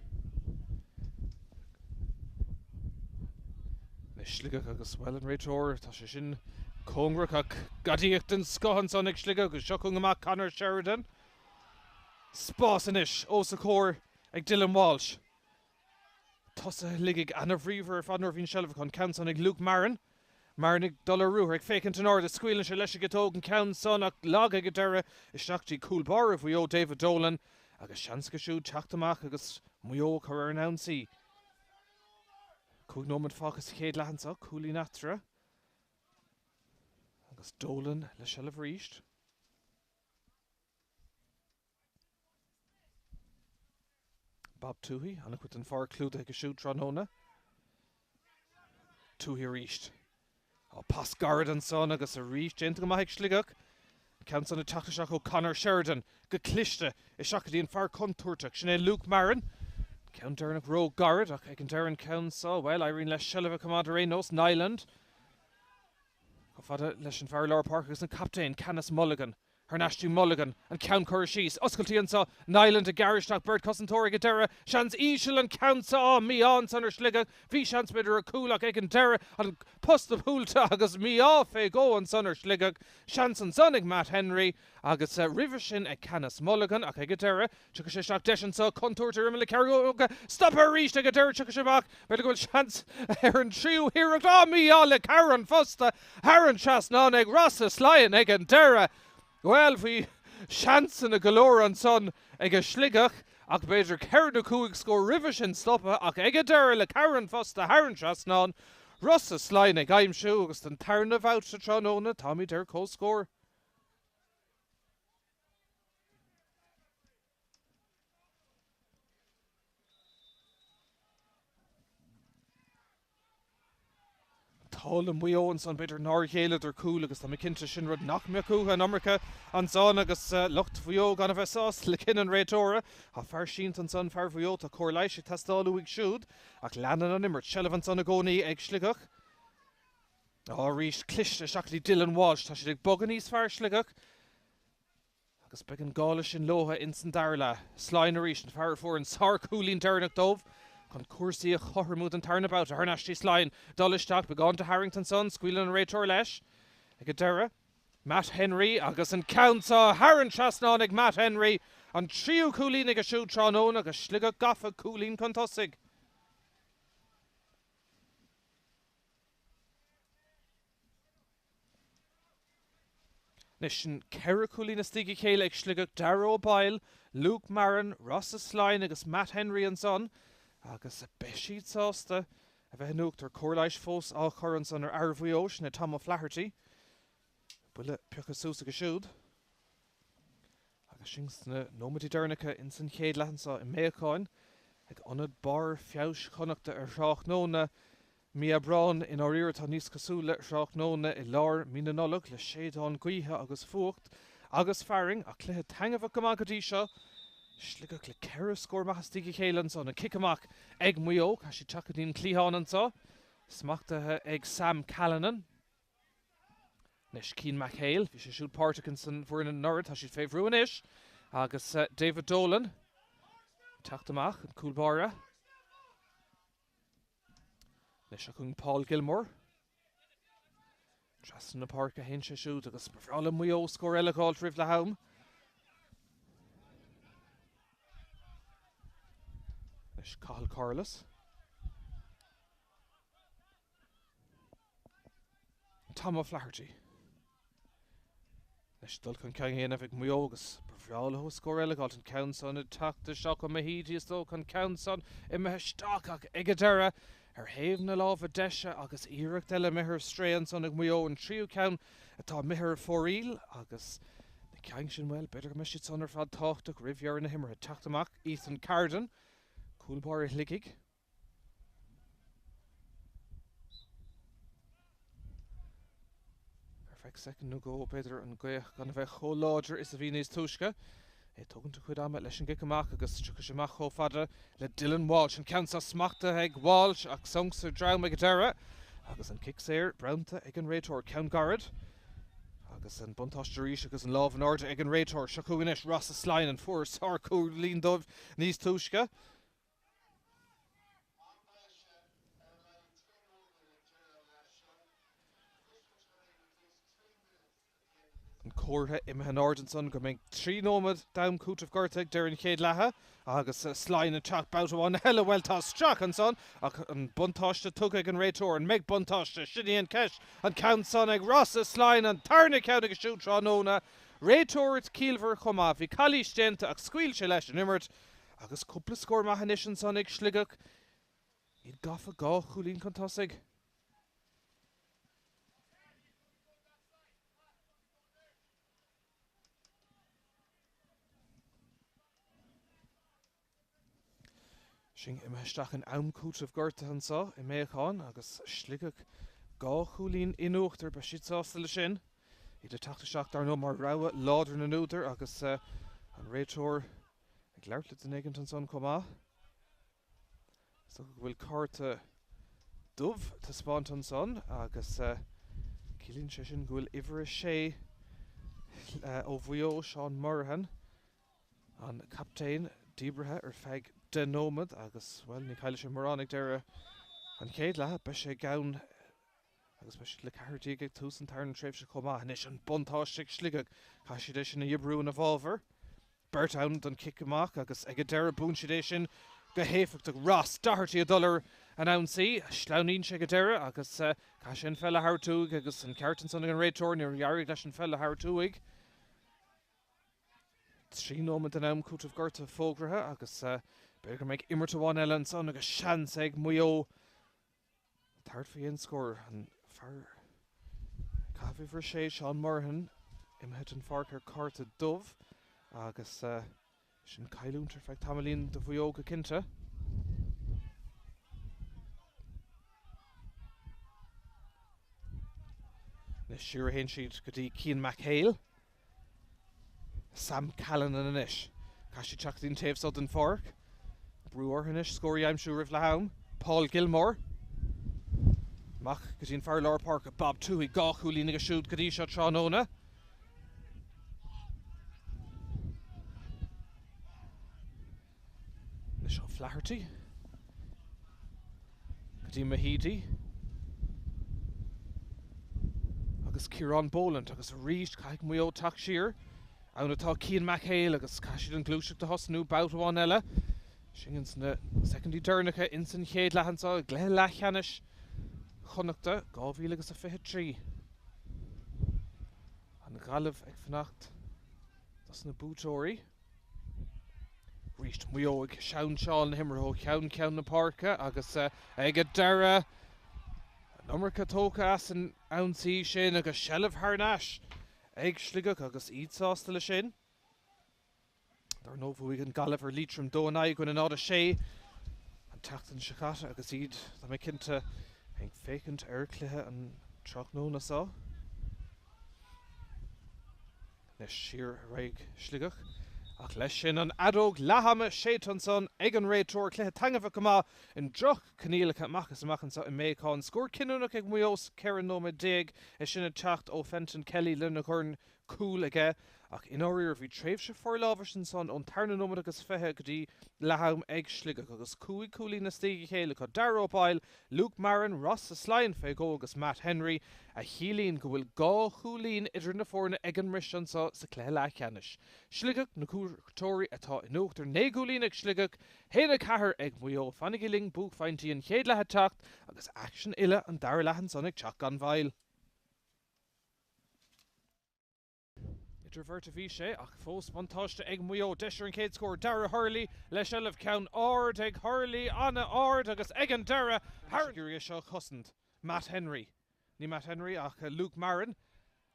Anois Sligeach agus, bhuel, an réiteoir, tá sé sin cóngarach ach gadaíocht den scoth ansan ag Sligeach agus seo chugainn amach Conor Sheridan. Spás anois os a chomhair ag Dylan Walsh. Tosaithe Shligigh ana-bhríomhar ar fad nuair a bhíonn seilbh acu. An ceann san ag Luke Marron. Marron ag dul ar ruathar, ag féachaint in airde, scaoileann sé leis an gciotóg an ceann san ach lag ag an deireadh isteach dtí cúl báire Mhaigh Eo, David Dolan, agus seans aige siúd teacht amach agus Maigh Eo a chur ar an ionsaí. 5 nóiméad fágtha sa chéad leath anseo, cúilín eatarthu agus Dolan le seilbh arís. Bob Tuohy, an-chuid den pháirc clúdaithe aige siúd tráthnóna. Tuohy arís. Á, pas gairid ansan agus arís déanta go maith ag Sligeach. An ceann san ag teacht isteach ó Conor Sheridan go cliste isteach go dtí an fear contúirteach, sin é Luke Marron. An ceann deireanach ró-ghairid ach ag an deireadh an ceann so, bhuel, éiríonn leis seilbh a choimeád ar aon nós. Niland chomh fada leis an bhfear lár páirce agus an captaen, Canice Mulligan. Thar n-ais dtí Mulligan, an ceann curtha síos, oscailtí anso, Niland ag gearradh isteach beirt cosantóir ag an deireadh, seans íseal an ceann so, á, mí-ádh ansan ar Shligeach, bhí seans b'fhéidir ar chúl ach ag an deireadh an posta buailte agus mí-ádh fé dhó ansan ar Shligeach, seans ansan ag Matt Henry agus roimhe sin ag Canice Mulligan ach ag an deireadh Tiocfaidh sé isteach deis anso, contúirt ar imeall na cearnóige, stoptha arís ag an deireadh, tiocfaidh sé amach, b'fhéidir go bhfuil seans ar an tríú hiarracht, á, mí-ádh le cabhair an phosta, thar an trasnán ag Rossa Sloyan ag an deireadh. Bhuel, bhí seansanna go leor ansan ag Sligeach ach b'fhéidir ceithre nó cúig scór roimhe sin stoptha ach ag an deireadh le cabhair an phosta thar an trasnán, Rossa Sloyan ag aimsiú agus don tarna bhabhta tráthnóna táimid ar comhscór. An t-ádh le Maigh Eo ansan, b'fhéidir nár ghéilleadar cúl agus tá mé cinnte sin rud nach mbeadh uathu an iomarca ansan agus lucht Mhaigh Eo gan a bheith sásta le cinneadh an réiteora. Tá fear sínte ansan, fear Mhaigh Eo, tá cóir leighis ag teastáil uaidh siúd ach leanann an imirt. Seilbh ansan i gcónaí ag Sligeach. Á, arís cliste isteach go dtí Dylan Walsh. Tá siad ag bogadh níos fearr Sligeach. Agus beidh an gála sin leotha ins an dara leath. Sloyan arís, an fear a fuair an sár-chúilín deireanach dóibh chun cúrsaí a chothromú don tarna babhta. Thar n-ais dtí Sloyan, dul isteach, beagán de tharraingt ansan, scaoileann an réiteoir leis ag an deireadh. Matt Henry agus an ceann seo thar an trasnán ag Matt Henry, an tríú cúilín aige siúd tráthnóna agus Sligeach gafa cúilín chun tosaigh. Anois sin 4 chúilín istigh a chéile ag Sligeach, Darragh O'Boyle, Luke Marron, Rossa Slyne agus Matt Henry ansan agus beidh siad sásta a bheith in uachtar. Cóir leighis fós á chur ansan ar fhear Mhaigh Eo, sin é Tom O'Flaherty. Buille pioctha suas aige siúd. Agus sinn sna nóiméidí deireanacha ins an chéad leath anso i mBéacáin ag Ionad Barr Feabhais Chonnachta ar thráthnóna mí Aibreáin, i ndáiríre atá níos cosúil le tráthnóna i lár mí na Nollag le séideán gaoithe agus fuacht agus fearthainn ach cluiche taitneamhach go maith go dtí seo. Sligeach le 4 scór maith istigh a chéile ansan. An cic amach ag Maigh Eo. Caithfidh siad teacht go dtí an cliathán anso. Smachtaithe ag Sam Callanan. Anois Cian McHale, bhí sé siúd páirteach ins an bhfoireann anuraidh, tá siad fé bhrú anois agus David Dolan ag teacht amach, an cúl báire. Anois seo chugainn Paul Gilmore. Trasna na páirce a théann sé siúd agus ba bhreá le Maigh Eo scór eile a dh'fháilt roimh leath am. Anois Cathal Carlos. Tom O'Flaherty. Anois dul chun cinn á dhéanamh ag Maigh Eo agus ba bhreá leo scór eile a dh'fháilt an ceann san ag teacht isteach ó Mehidy is dócha an ceann san imithe isteach ach ag an deireadh ar thaobh na láimhe deise agus iarracht eile imithe ar strae ansan ag Maigh Eo an tríú ceann atá imithe ar fóraoil agus na cinn sin bhuel b'fhéidir go mbeidh siad san ar fad tábhachtach roimh dheireadh na himeartha. Teacht amach Ethan Carden, cúl báire Shligigh. Ar feadh soicind nó dhó, b'fhéidir, an ghaoth gan a bheith chomh láidir is a bhí níos túisce. É ag tógaint a chuid ama leis an gcic amach agus tiocfaidh sé amach chomh fada le Dylan Walsh. An ceann seo smachtaithe ag Walsh ach sonc sa droim ag an deireadh agus an cic saor bronnta ag an réiteoir. Ceann gairid agus an buntáiste arís agus an lámh in airde ag an réiteoir. Seo chugainn anois Rossa Slyne, an fuair sárchúilín dóibh níos túisce.
Am breise ar a laghad 3 nóiméad ag deireadh an leath seo. Questions remaining at least 3 minutes at the end of this.
An comhartha imithe in airde ansan go mbeidh 3 nóiméad d'am cúitimh gortaithe ag deireadh an chéad leatha agus Slyne ag teacht babhta amháin eile, bhuel tá isteach ansan ach an buntáiste tugtha ag an réiteoir. An mbeidh buntáiste? Sin í an cheist. An ceann san ag Rossa Slyne, an tarna ceann aige siúd tráthnóna. Réiteoireacht ciallmhar chomh maith. Bhí calaois déanta ach scaoil sé leis an imirt. Agus cúpla scór maith anois ansan ag Sligeach. Iad gafa 2 chúilín chun tosaigh. Sinn imithe isteach in am cúitimh gortaithe anso i mBéacán agus Sligeach 2 chúilín in uachtar. Beidh siad sásta leis sin. Iad ag teacht isteach dar ndóigh mar rogha láidir na n-údar agus an réiteoir ag labhairt le duine éigint ansan chomh maith. Is dócha go bhfuil cárta dubh taispeánta ansan agus ciallaíonn sé sin go bhfuil uimhir 6 ó Mhaigh Eo, Seán Morahan, an captaen, díbrithe ar feadh 10 nóiméad agus, bhuel, ní chaillfidh sé mórán ag deireadh an chéad leatha. Beidh sé gann. Agus beidh siad le 14 ag tús an tarna tréimhse chomh maith. Anois an buntáiste ag Sligeach. Caithfidh siad é sin a dhíobriú ina bhfabhar. Beirt ann don chic amach agus ag an deireadh buann siad é sin go héifeachtach. Ross Doherty ag dul ar an ionsaí. Sleamhnaíonn sé ag an deireadh agus caithfidh sé an pheil a thabhairt uaidh agus an ceart ansan ag an réiteoir, níor éirigh leis an pheil a thabhairt uaidh. 3 nóiméad den am cúitimh gortaithe fógraithe agus b'fhéidir go mbeidh imirt amháin eile ansan agus seans ag Maigh Eo Tabhairt faoi aon scór, an fear ag caitheamh uimhir 6, Seán Morahan, imithe den pháirc ar cárta dubh agus sin cailliúint ar feadh tamaillín do Mhaigh Eo go cinnte. Anois siar a théann siad go dtí Cian McHale. Sam Callanan anois. Caithfidh siad teacht go dtí an taobh so den pháirc. Brú orthu anois scór a aimsiú roimh leath am. Paul Gilmore. Amach go dtí an fear lár páirce, Bob Tuohy. 2 chúilín aige siúd go dtí seo tráthnóna. Anois O'Flaherty go dtí Mehidy agus Ciarán Boland agus arís caithfidh Maigh Eo teacht siar. Ann atá Cian McHale agus caithfidh siad an ghluaiseacht a thosnú babhta amháin eile. Sinn ins na soicindí deireanacha ins an chéad leath anseo i gcluiche leathcheannais Chonnachta 2023. An. An Ghaillimh ag fanacht dos na buaiteoirí. Arís Maigh Eo ag seinseáil na himeartha ó cheann ceann na páirce agus ag an deireadh an iomarca tógtha as an ionsaí sin agus seilbh thar n-ais ag Sligeach agus iad sásta leis sin. Dar ndóigh bhuaigh an Ghaillimh ar Liatroim 2 in aghaidh 0-6 an tseachtain seo caite agus iad, tá mé cinnte, ag féachaint ar chluiche an tráthnóna seo. Anois siar ar aghaidh Sligeach ach leis sin an fheadóg leath-ama séidte ansan ag an réiteoir. Cluiche taitneamhach go maith i ndroch-choinníollacha amach is amach anseo i mBéacán. Scór cinniúnach ag Maigh Eo sa 14 nóiméad, é sin ag teacht ó Fenton Kelly lena dhorn cúl aige ach i ndáiríre bhí tréimhse forlámhais ansan ón tarna nóiméad agus 20 go dtí leath-am ag Sligeach agus cúig chúilín istigh a chéile acu, Darragh Ó Baoill, Luke Marron, Rossa Sloyne fé dhó agus Matt Henry, a chiallaíonn go bhfuil dhá chúilín idir na foirne ag an mbriseadh anso sa chluiche leathcheannais. Sligeach, na cuairteoirí atá in uachtar, 9 gcúilín ag Sligeach, 1-4 ag Maigh Eo. Fanaigí linn, buaicphointí an chéad leath ag teacht agus aicsean uile an dara leath ansan ag teacht gan mhoill. Idir bheirt a bhí sé, ach fós buntáiste ag Maigh Eo. Deis ar an chéad scór, Darragh Hurley le seilbh. Ceann ard ag Hurley, an-ard agus ag an deireadh thar an. Ag iarraidh é seo a chosaint. Matt Henry. Ní Matt Henry ach Luke Marron.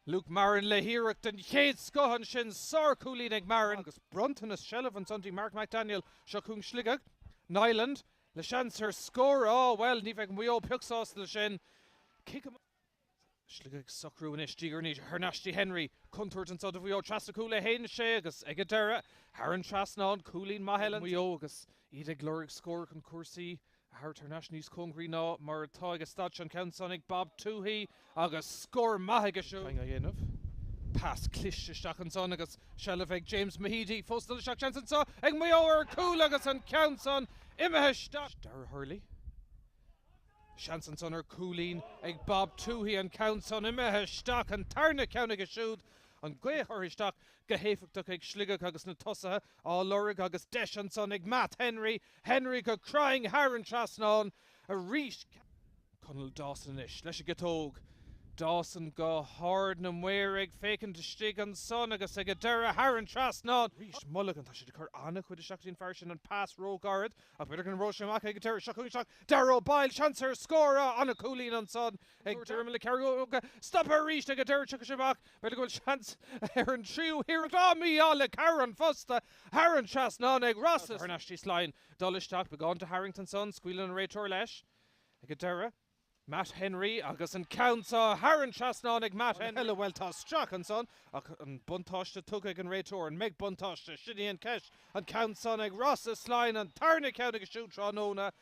Luke Marron le hiarracht den chéad scoth ansin. Sárchúilín ag Marron agus bronntanas seilbh ansan dtí Mark McDaniel. Seo chugainn Sligeach. Niland le seans ar scór. Á, bhuel, ní bheidh Maigh Eo pioc sásta leis sin. Cic amach. Sligeach ag socrú anois, Dígar anois thar n-ais dtí Henry. Contúirt anso do Mhaigh Eo, trasna cúl a théann sé agus ag an deireadh, thar an trasnán, cúilín maith eile Maigh Eo agus iad ag lorg scór chun cúrsaí a thabhairt thar n-ais níos cóngaraí ná mar atá ag an staid seo. An ceann san ag Bob Tuohy agus scór maith aige siúd. Á dhéanamh. Pas cliste isteach ansan agus seilbh ag James Mehidy. Fós dul isteach, seans anso ag Maigh Eo ar chúl agus an ceann san imithe isteach. Darragh Hurley. Seans ansan ar chúilín ag Bob Tuohy, an ceann san imithe isteach, an tarna ceann aige siúd, an ghaoth curtha isteach go héifeachtach ag Sligeach agus na tosaithe á lorg agus deis ansan ag Matt Henry, Henry go cruinn thar an trasnán arís. Conall Dawson anois leis an gciotóg, Dawson go hard, na maoir ag féachaint istigh ansan agus ag an deireadh thar an trasnán. Arís Mulligan, tá siad ag cur an-chuid isteach go dtí an fear sin, an pas róghairid Ach b'fhéidir go n-oibreoidh sé amach ag an deireadh. Seo chugainn isteach Darragh Ó Baoill, seans ar scór! An-chúilín ansan ag Diarmuid le Cearnóga. Stoptha arís ag an deireadh, tiocfaidh sé amach. B'fhéidir go bhfuil seans ar an tríú hiarracht. Á, mí-ádh le Carron fosta thar an trasnán ag Rossa. Thar n-ais dtí Sloyne. Dul isteach, beagán de tharraingt ansan. Scaoileann an réiteoir leis ag an deireadh. Matt Henry agus an ceann seo thar an trasnán ag Matt Henry. Eile, bhuel tá isteach ansan ach an buntáiste tugtha ag an réiteoir. An mbeidh buntáiste? Sin í an cheist. An ceann san ag Rossa Sloyne, an tarna ceann aige siúd tráthnóna.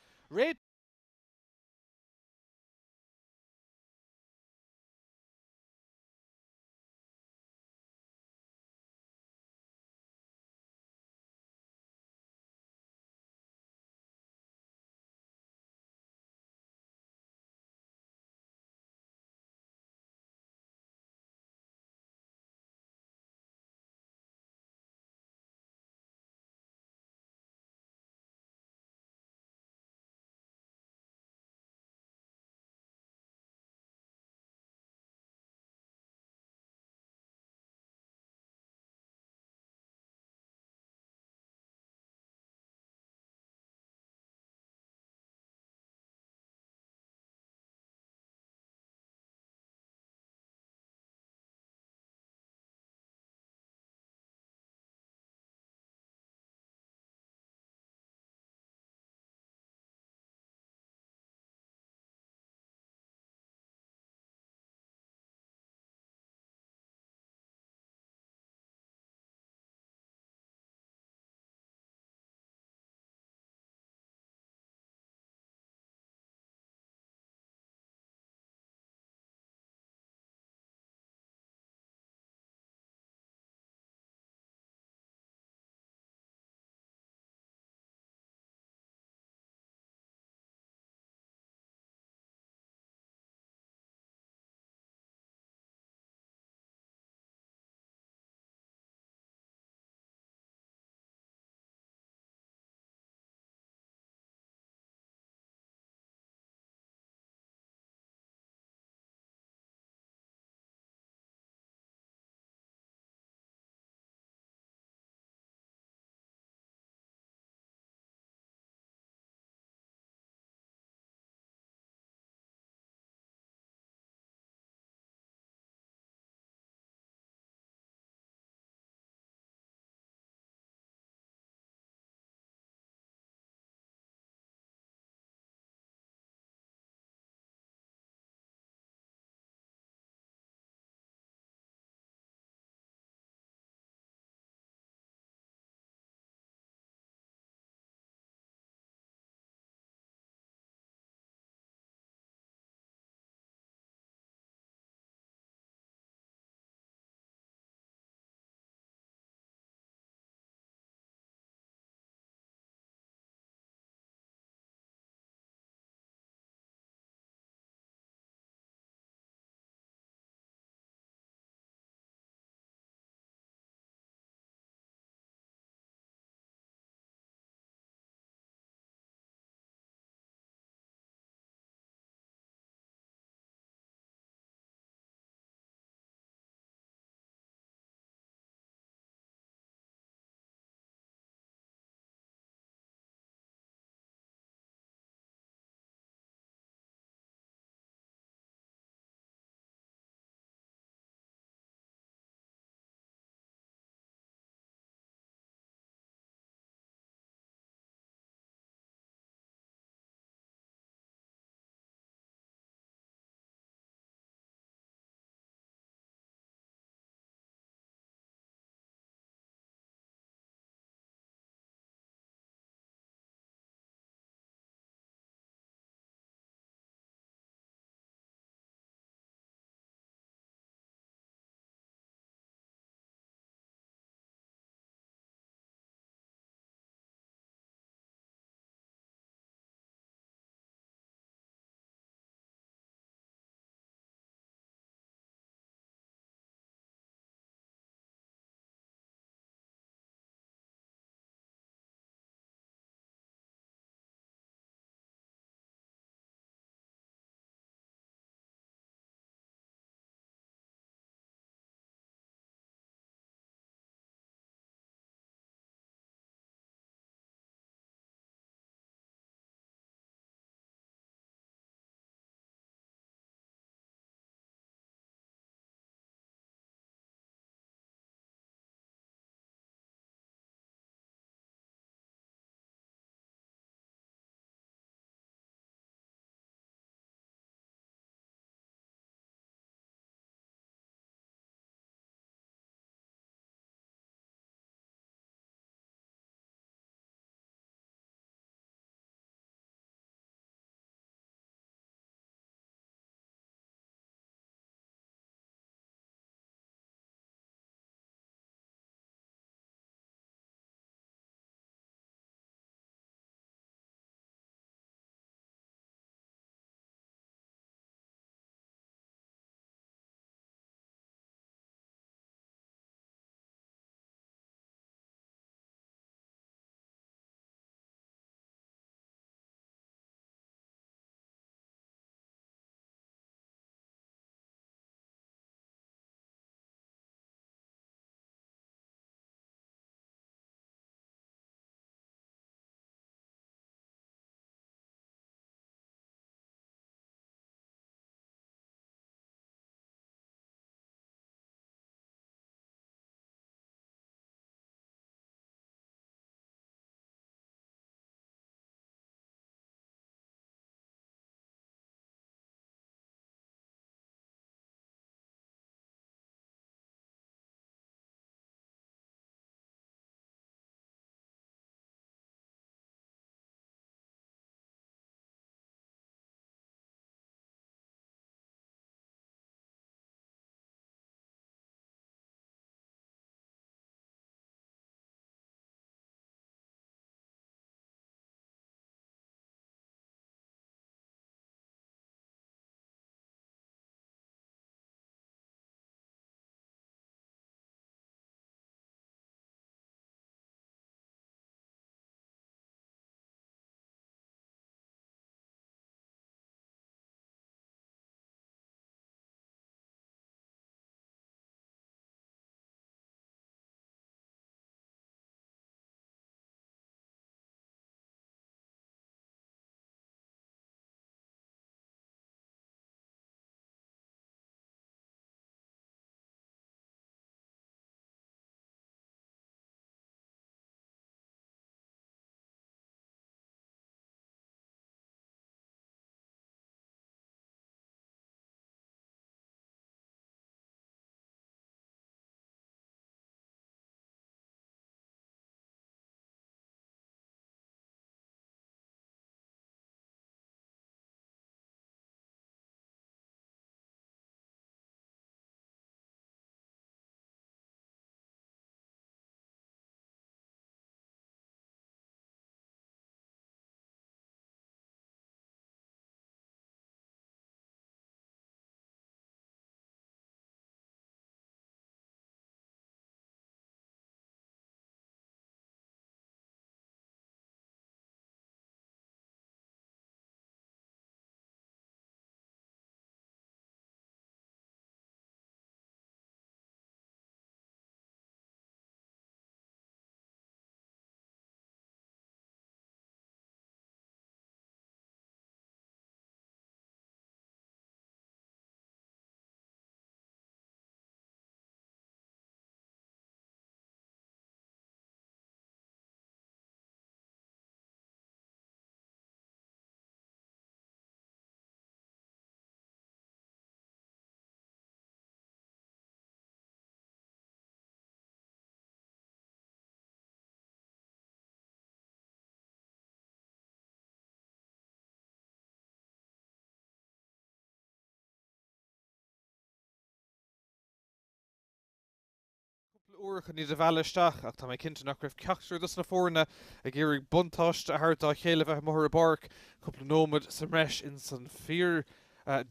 uair chun iad a mhealladh isteach ach tá mé cinnte nach raibh ceachtar dos na foirne ag iarraidh buntáiste a thabhairt dá chéile bheith amuigh ar an bpáirc cúpla nóiméad sa mbreis ins an fíor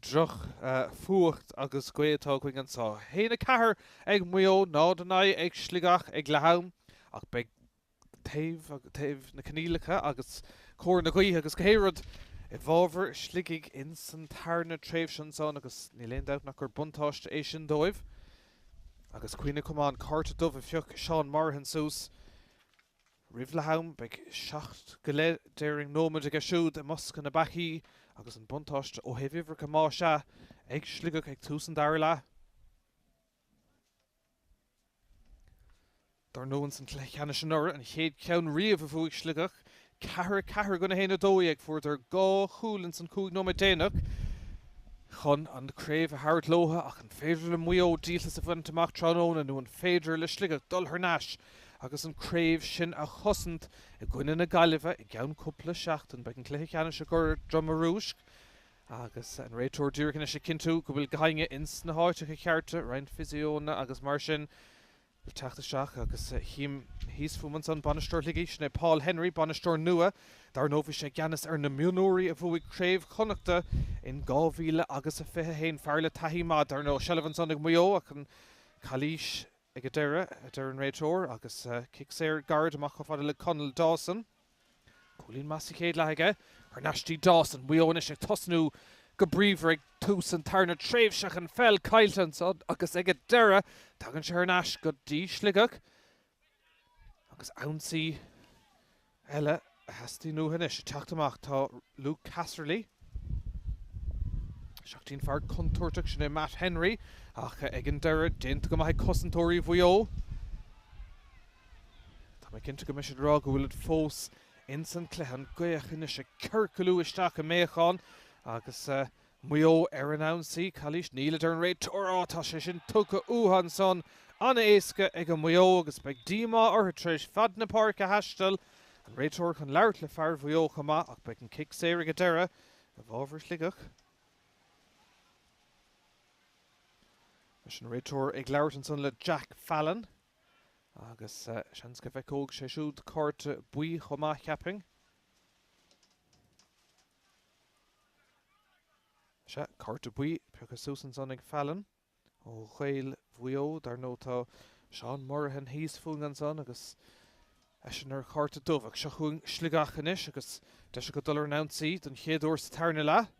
droch fuacht agus gaoth atá againn anseo. 1-4 ag Maigh Eo, 0-9 ag Sligeach ag leath am ach beidh taobh taobh na coinníollacha agus cóir na gaoithe agus gach aon rud i bhfabhar Shligigh ins an tarna tréimhse ansan agus níl aon dabht nach gur buntáiste é sin dóibh. Agus cuimhnigh chomh maith an cárta dubh a phioc Seán Morahan suas roimh leath am, beidh 7 go leith déarfainn nóiméad aige siúd i mbosca na bpeacaí agus an buntáiste ó thaobh uimhreacha más ea ag Sligeach ag tús an dara leath. Dar ndóigh ins an cluiche ceannais anuraidh, an chéad cheann riamh a bhuaigh Sligeach, 4, 4 go 1, 12, fuaireadar dhá chúl ins an 5 nóiméad déanach chun an craobh a thabhairt leotha ach an féidir le Maigh Eo díoltas a bhaint amach tráthnóna nó an féidir le Sligeach dul thar n-ais agus an craobh sin a chosaint i gcoinne na Gaillimhe i gceann cúpla seachtain? Beidh an cluiche ceannais i gCora Droma Rúisc Agus an réiteoir díreach anois ag cinntiú go bhfuil gach éinne ins na háiteacha cearta, roinnt fiseónna agus mar sin le teacht isteach agus chím thíos fúm ansan bainisteoir Shligigh, sin é Paul Henry, bainisteoir nua. Dar ndóigh bhí sé i gceannas ar na mionúirí a bhuaigh Craobh Chonnachta in 2000 agus a 21. Fear le taithí maith, dar ndóigh. Seilbh ansan ag Maigh Eo ach an calaois ag an deireadh, a deir an réiteoir, agus cic saor gairid amach chomh fada le Conall Dawson. Cúilín maith sa chéad leath aige. Thar n-ais dtí Dawson. Maigh Eo anois ag tosnú go bríomhar ag tús an tarna tréimhse ach an pheil caillte ansan agus ag an deireadh tagann sé thar n-ais go dtí Sligeach agus ionsaí eile a theastaíonn uathu anois. Ag teacht amach tá Luke Casserly. Isteach dtí an fear contúirteach sin é Matt Henry ach ag an deireadh déanta go maith ag cosantóirí Mhaigh Eo. Tá mé cinnte go mbeidh siad ag rá go bhfuilid fós ins an cluiche. An ghaoth anois ag ciorcalú isteach i mBeacán agus Maigh Eo ar an ionsaí. Calaois, níl, a deir an réiteoir. Á, tá sé sin tugtha uathu ansan an-éasca ag Maigh Eo agus beidh díomá orthu tar éis fad na páirce a thaisteal. An réiteoir chun labhairt le fear Mhaigh Eo chomh maith ach beidh an cic saor ag an deireadh i bhfabhar Shligeach. Leis an réiteoir ag labhairt ansan le Jack Fallon. Agus seans go bhfeiceoidh sé siúd cárta buí chomh maith, cheapfainn. Sea, cárta buí pioctha suas ansan ag Fallon ó Ghaeil Mhaigh Eo. Dar ndóigh tá Seán Morahan thíos fúinn ansan agus eisean ar chárta dubh. Ach seo chugainn Sligeach anois agus deis acu dul ar an ionsaí don chéad uair sa tarna leath.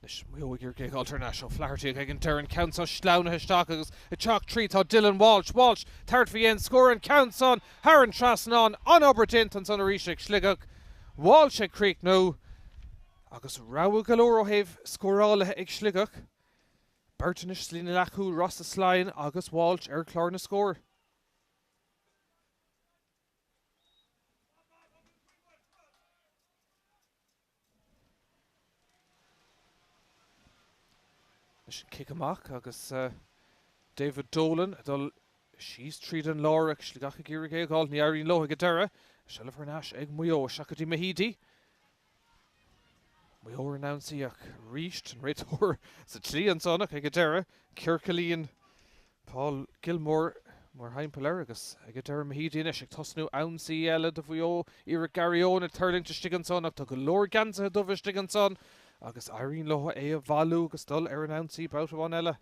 Anois Maigh Eo ag iarraidh é a fháilt thar n-ais. O'Flaherty ag an deireadh an ceann seo sleamhnaithe isteach agus ag teacht tríd tá Dylan Walsh. Walsh thart faoi dhéin scór an ceann san thar an trasnán. An-obair déanta ansan arís ag Sligeach. Walsh ag críochnú agus rogha go leor ó thaobh scórálaithe ag Sligeach. Beirt anois sa líne leathchúil, Rossa Sloyne agus Walsh ar chlár na scór. Anois an cic amach agus David Dolan ag dul síos tríd an lár ach Sligeach ag iarraidh é a fháil. Ní éiríonn leo ag an deireadh. Seilbh thar n-ais ag Maigh Eo. Isteach go dtí Mehidy. Maigh Eo ar an ionsaí ach arís an réiteoir sa tslí ansan ach ag an deireadh ciorcalaíonn Paul Gilmore mar thimpeall air agus ag an deireadh Mehidy anois ag tosnú ionsaí eile do Mhaigh Eo. Iarracht Gary Owen ag tuirlingt istigh ansan ach tá go leor geansaithe dubha istigh ansan agus éiríonn leo é a bhailiú agus dul ar an ionsaí babhta amháin eile.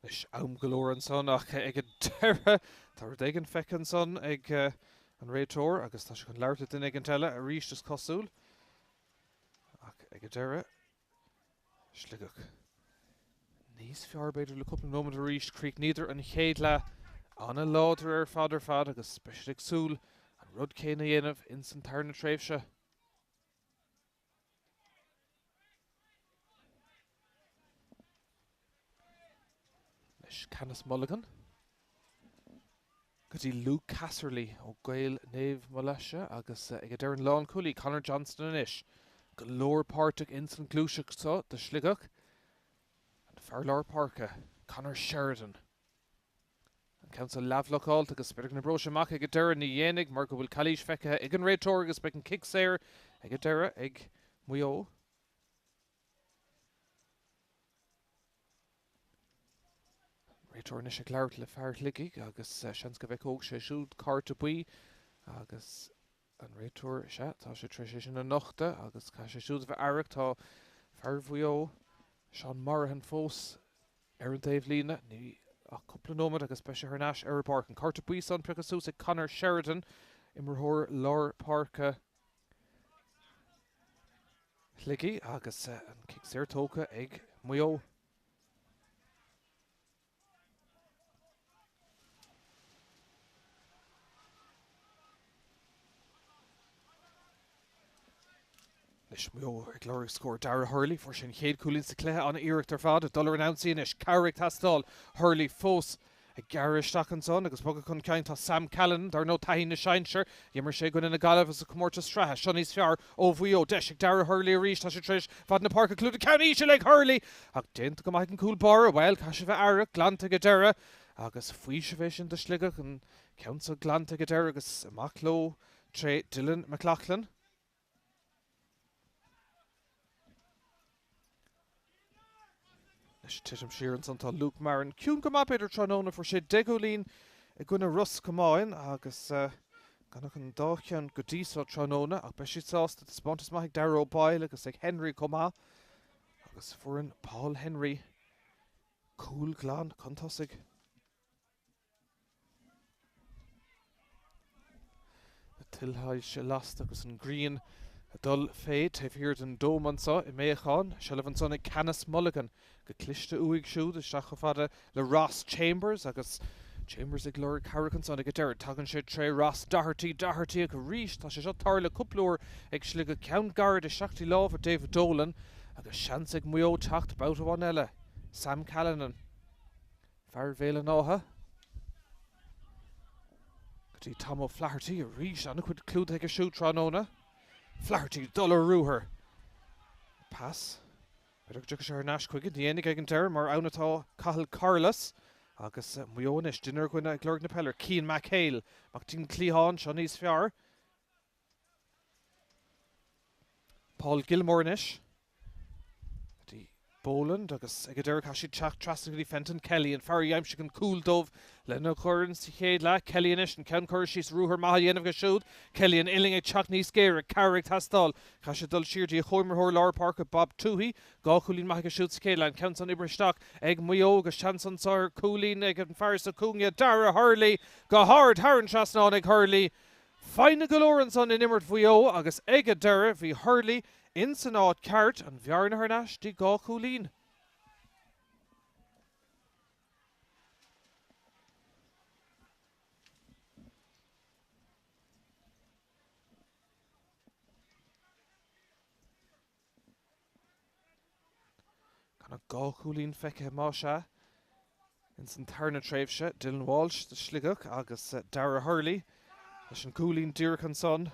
Anois, am go leor ansan ach ag an deireadh tá rud éigin feicthe ansan ag an réiteoir agus tá sé chun labhairt le duine éigint eile arís is cosúil. Ach ag an deireadh, Sligeach níos fearr b'fhéidir le cúpla nóiméad arís. Chríochnaíodar an chéad leath an-láidir ar fad ar fad agus beidh siad ag súil an rud céanna a dhéanamh ins an tarna tréimhse. Anois Canice Mulligan go dtí Luke Casserly ó Gaeil Naomh Molaise agus ag an deireadh an lánchúlaí Conor Johnston anois. Go leor páirteach ins an gluaiseacht seo do Shligeach. An fear lár páirce, Conor Sheridan. An ceann seo leathbhlocáilte agus b'fhéidir go n-oibreoidh sé amach ag an deireadh. Ní dhéanfaidh mar go bhfuil calaois feicthe ag an réiteoir agus beidh an cic saor ag an deireadh ag Maigh Eo. An réiteoir anois ag labhairt le fear Shligigh agus seans go bhfeiceoidh sé siúd cárta buí agus an réiteoir, sea, tá sé tar éis é sin a nochtadh agus caithfidh sé siúd a bheith aireach. Tá fear Mhaigh Eo, Seán Morahan fós ar an taobhlíne. Ní ach cúpla nóiméad agus beidh sé thar n-ais ar an bpáirc. An cárta buí san pioctha suas ag Conor Sheridan, imreoir lár páirce Shligigh agus an cic saor tógtha ag Maigh Eo. Anois Maigh Eo ag lorg scór Darragh Hurley. Fuair sé an chéad chúilín sa chluiche. An-iarracht ar fad. Ag dul ar an ionsaí anois. Cabhair ag teastáil. Hurley fós ag gearradh isteach ansan agus bogadh chun cinn tá Sam Callanan, dar ndóigh taithí na sinsear. D'imir sé i gcoinne na Gaillimhe sa chomórtas sraithe. Seo níos fearr ó Mhaigh Eo. Deis ag Darragh Hurley arís. Tá sé tar éis fad na páirce a chlúdach. Ceann íseal ag Hurley ach déanta go maith ag an gcúl báire. Bhuel, caithfidh sé bheith aireach. Glanta ag an deireadh agus faoiseamh é sin do Shligeach. An ceann seo glanta ag an deireadh agus amach leo tré Dylan McLaughlin. Anois titim siar ansan tá Luke Marron. Ciúin go maith b'fhéidir tráthnóna, fuair sé 10 gcúilín i gcoinne Ros Comáin agus gan ach an dá cheann go dtí seo tráthnóna ach beidh siad sásta. Taispeántas maith ag Darragh Ó Baoill agus ag Henry chomh maith agus foireann Paul Henry cúl glan chun tosaigh. Na tuilshoilse lasta agus an ghrian ag dul fé taobh thiar den Dome anso i mBeacán. Seilbh ansan ag Canice Mulligan. Go cliste uaidh siúd isteach chomh fada le Ross Chambers agus Chambers ag lorg cabhrach ansan ag an deireadh. Tagann sé tré Ross Doherty, Doherty ach arís tá sé seo tarlaithe cúpla uair ag Sligeach. Ceann gairid isteach dtí lámha David Dolan agus seans ag Maigh Eo teacht babhta amháin eile. Sam Callanan. Fear Bhéal an Átha go dtí Tom O'Flaherty arís. An-chuid clúdaithe aige siúd tráthnóna. Flaherty ag dul ar ruathar. Pas. B'fhéidir go dtiocfaidh sé thar n-ais chuige. Ní dhéanfaidh ag an deireadh mar ann atá Cathal Carlos agus Maigh Eo anois. Duine ar dhuine ag lorg na peile. Cian McHale. Amach dtí'n cliathán. Seo níos fearr. Paul Gilmore anois go dtí Boland agus ag an deireadh caithfidh siad teacht trasna go dtí Fenton Kelly, an fear a d'aimsigh an cúl dóibh lena dhorn sa chéad leath. Kelly anois, an ceann curtha síos, ruathar maith á dhéanamh aige siúd. Kelly an uillinn ag teacht níos géire, cabhair ag teastáil. Caithfidh sé dul siar dtí a chomhimreoir lár páirce Bob Tuohy. 2 chúilín maith aige siúd sa chéad leath, an ceann san oibrithe isteach ag Maigh Eo agus seans anso ar chúilín ag an fear sa chúinne, Darragh Hurley, go hard thar an trasnán ag Hurley. Foighne go leor ansan in imirt Mhaigh Eo agus ag an deireadh bhí Hurley ins an áit ceart, an bhearna thar n-ais dtí 2 chúilín. Gan ach 2 chúilín feicthe más ea ins an tarna tréimhse, Dylan Walsh do Shligeach agus Darragh Hurley leis an gcúilín díreach ansan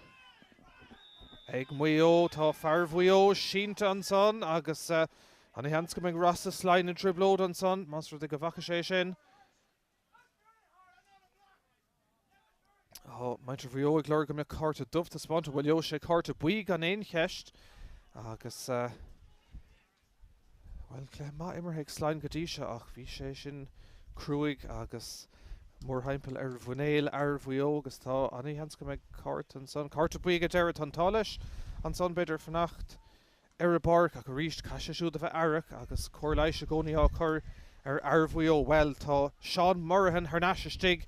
ag Maigh Eo. Tá fear Mhaigh Eo sínte ansan agus ana-sheans go mbeidh Rossa Slyne i dtrioblóid ansan más rud é go bhfaca sé sin. Tá muintir Mhaigh Eo ag lorg go mbeadh cárta dubh taispeánta. Bhuel, gheobhaidh sé cárta buí gan aon cheist agus, bhuel, cluiche maith imeartha ag Slyne go dtí seo ach bhí sé sin cruaidh agus mórthimpeall ar mhuinéal fhear Mhaigh Eo agus tá ana-sheans go mbeidh cárta ansan, cárta buí ag an deireadh. Tá an t-ádh leis ansan, b'fhéidir, fanacht ar an bpáirc ach arís caithfidh sé siúd a bheith aireach agus cóir leighis i gcónaí á cur ar fhear Mhaigh Eo. Bhuel, tá Seán Morahan thar n-ais istigh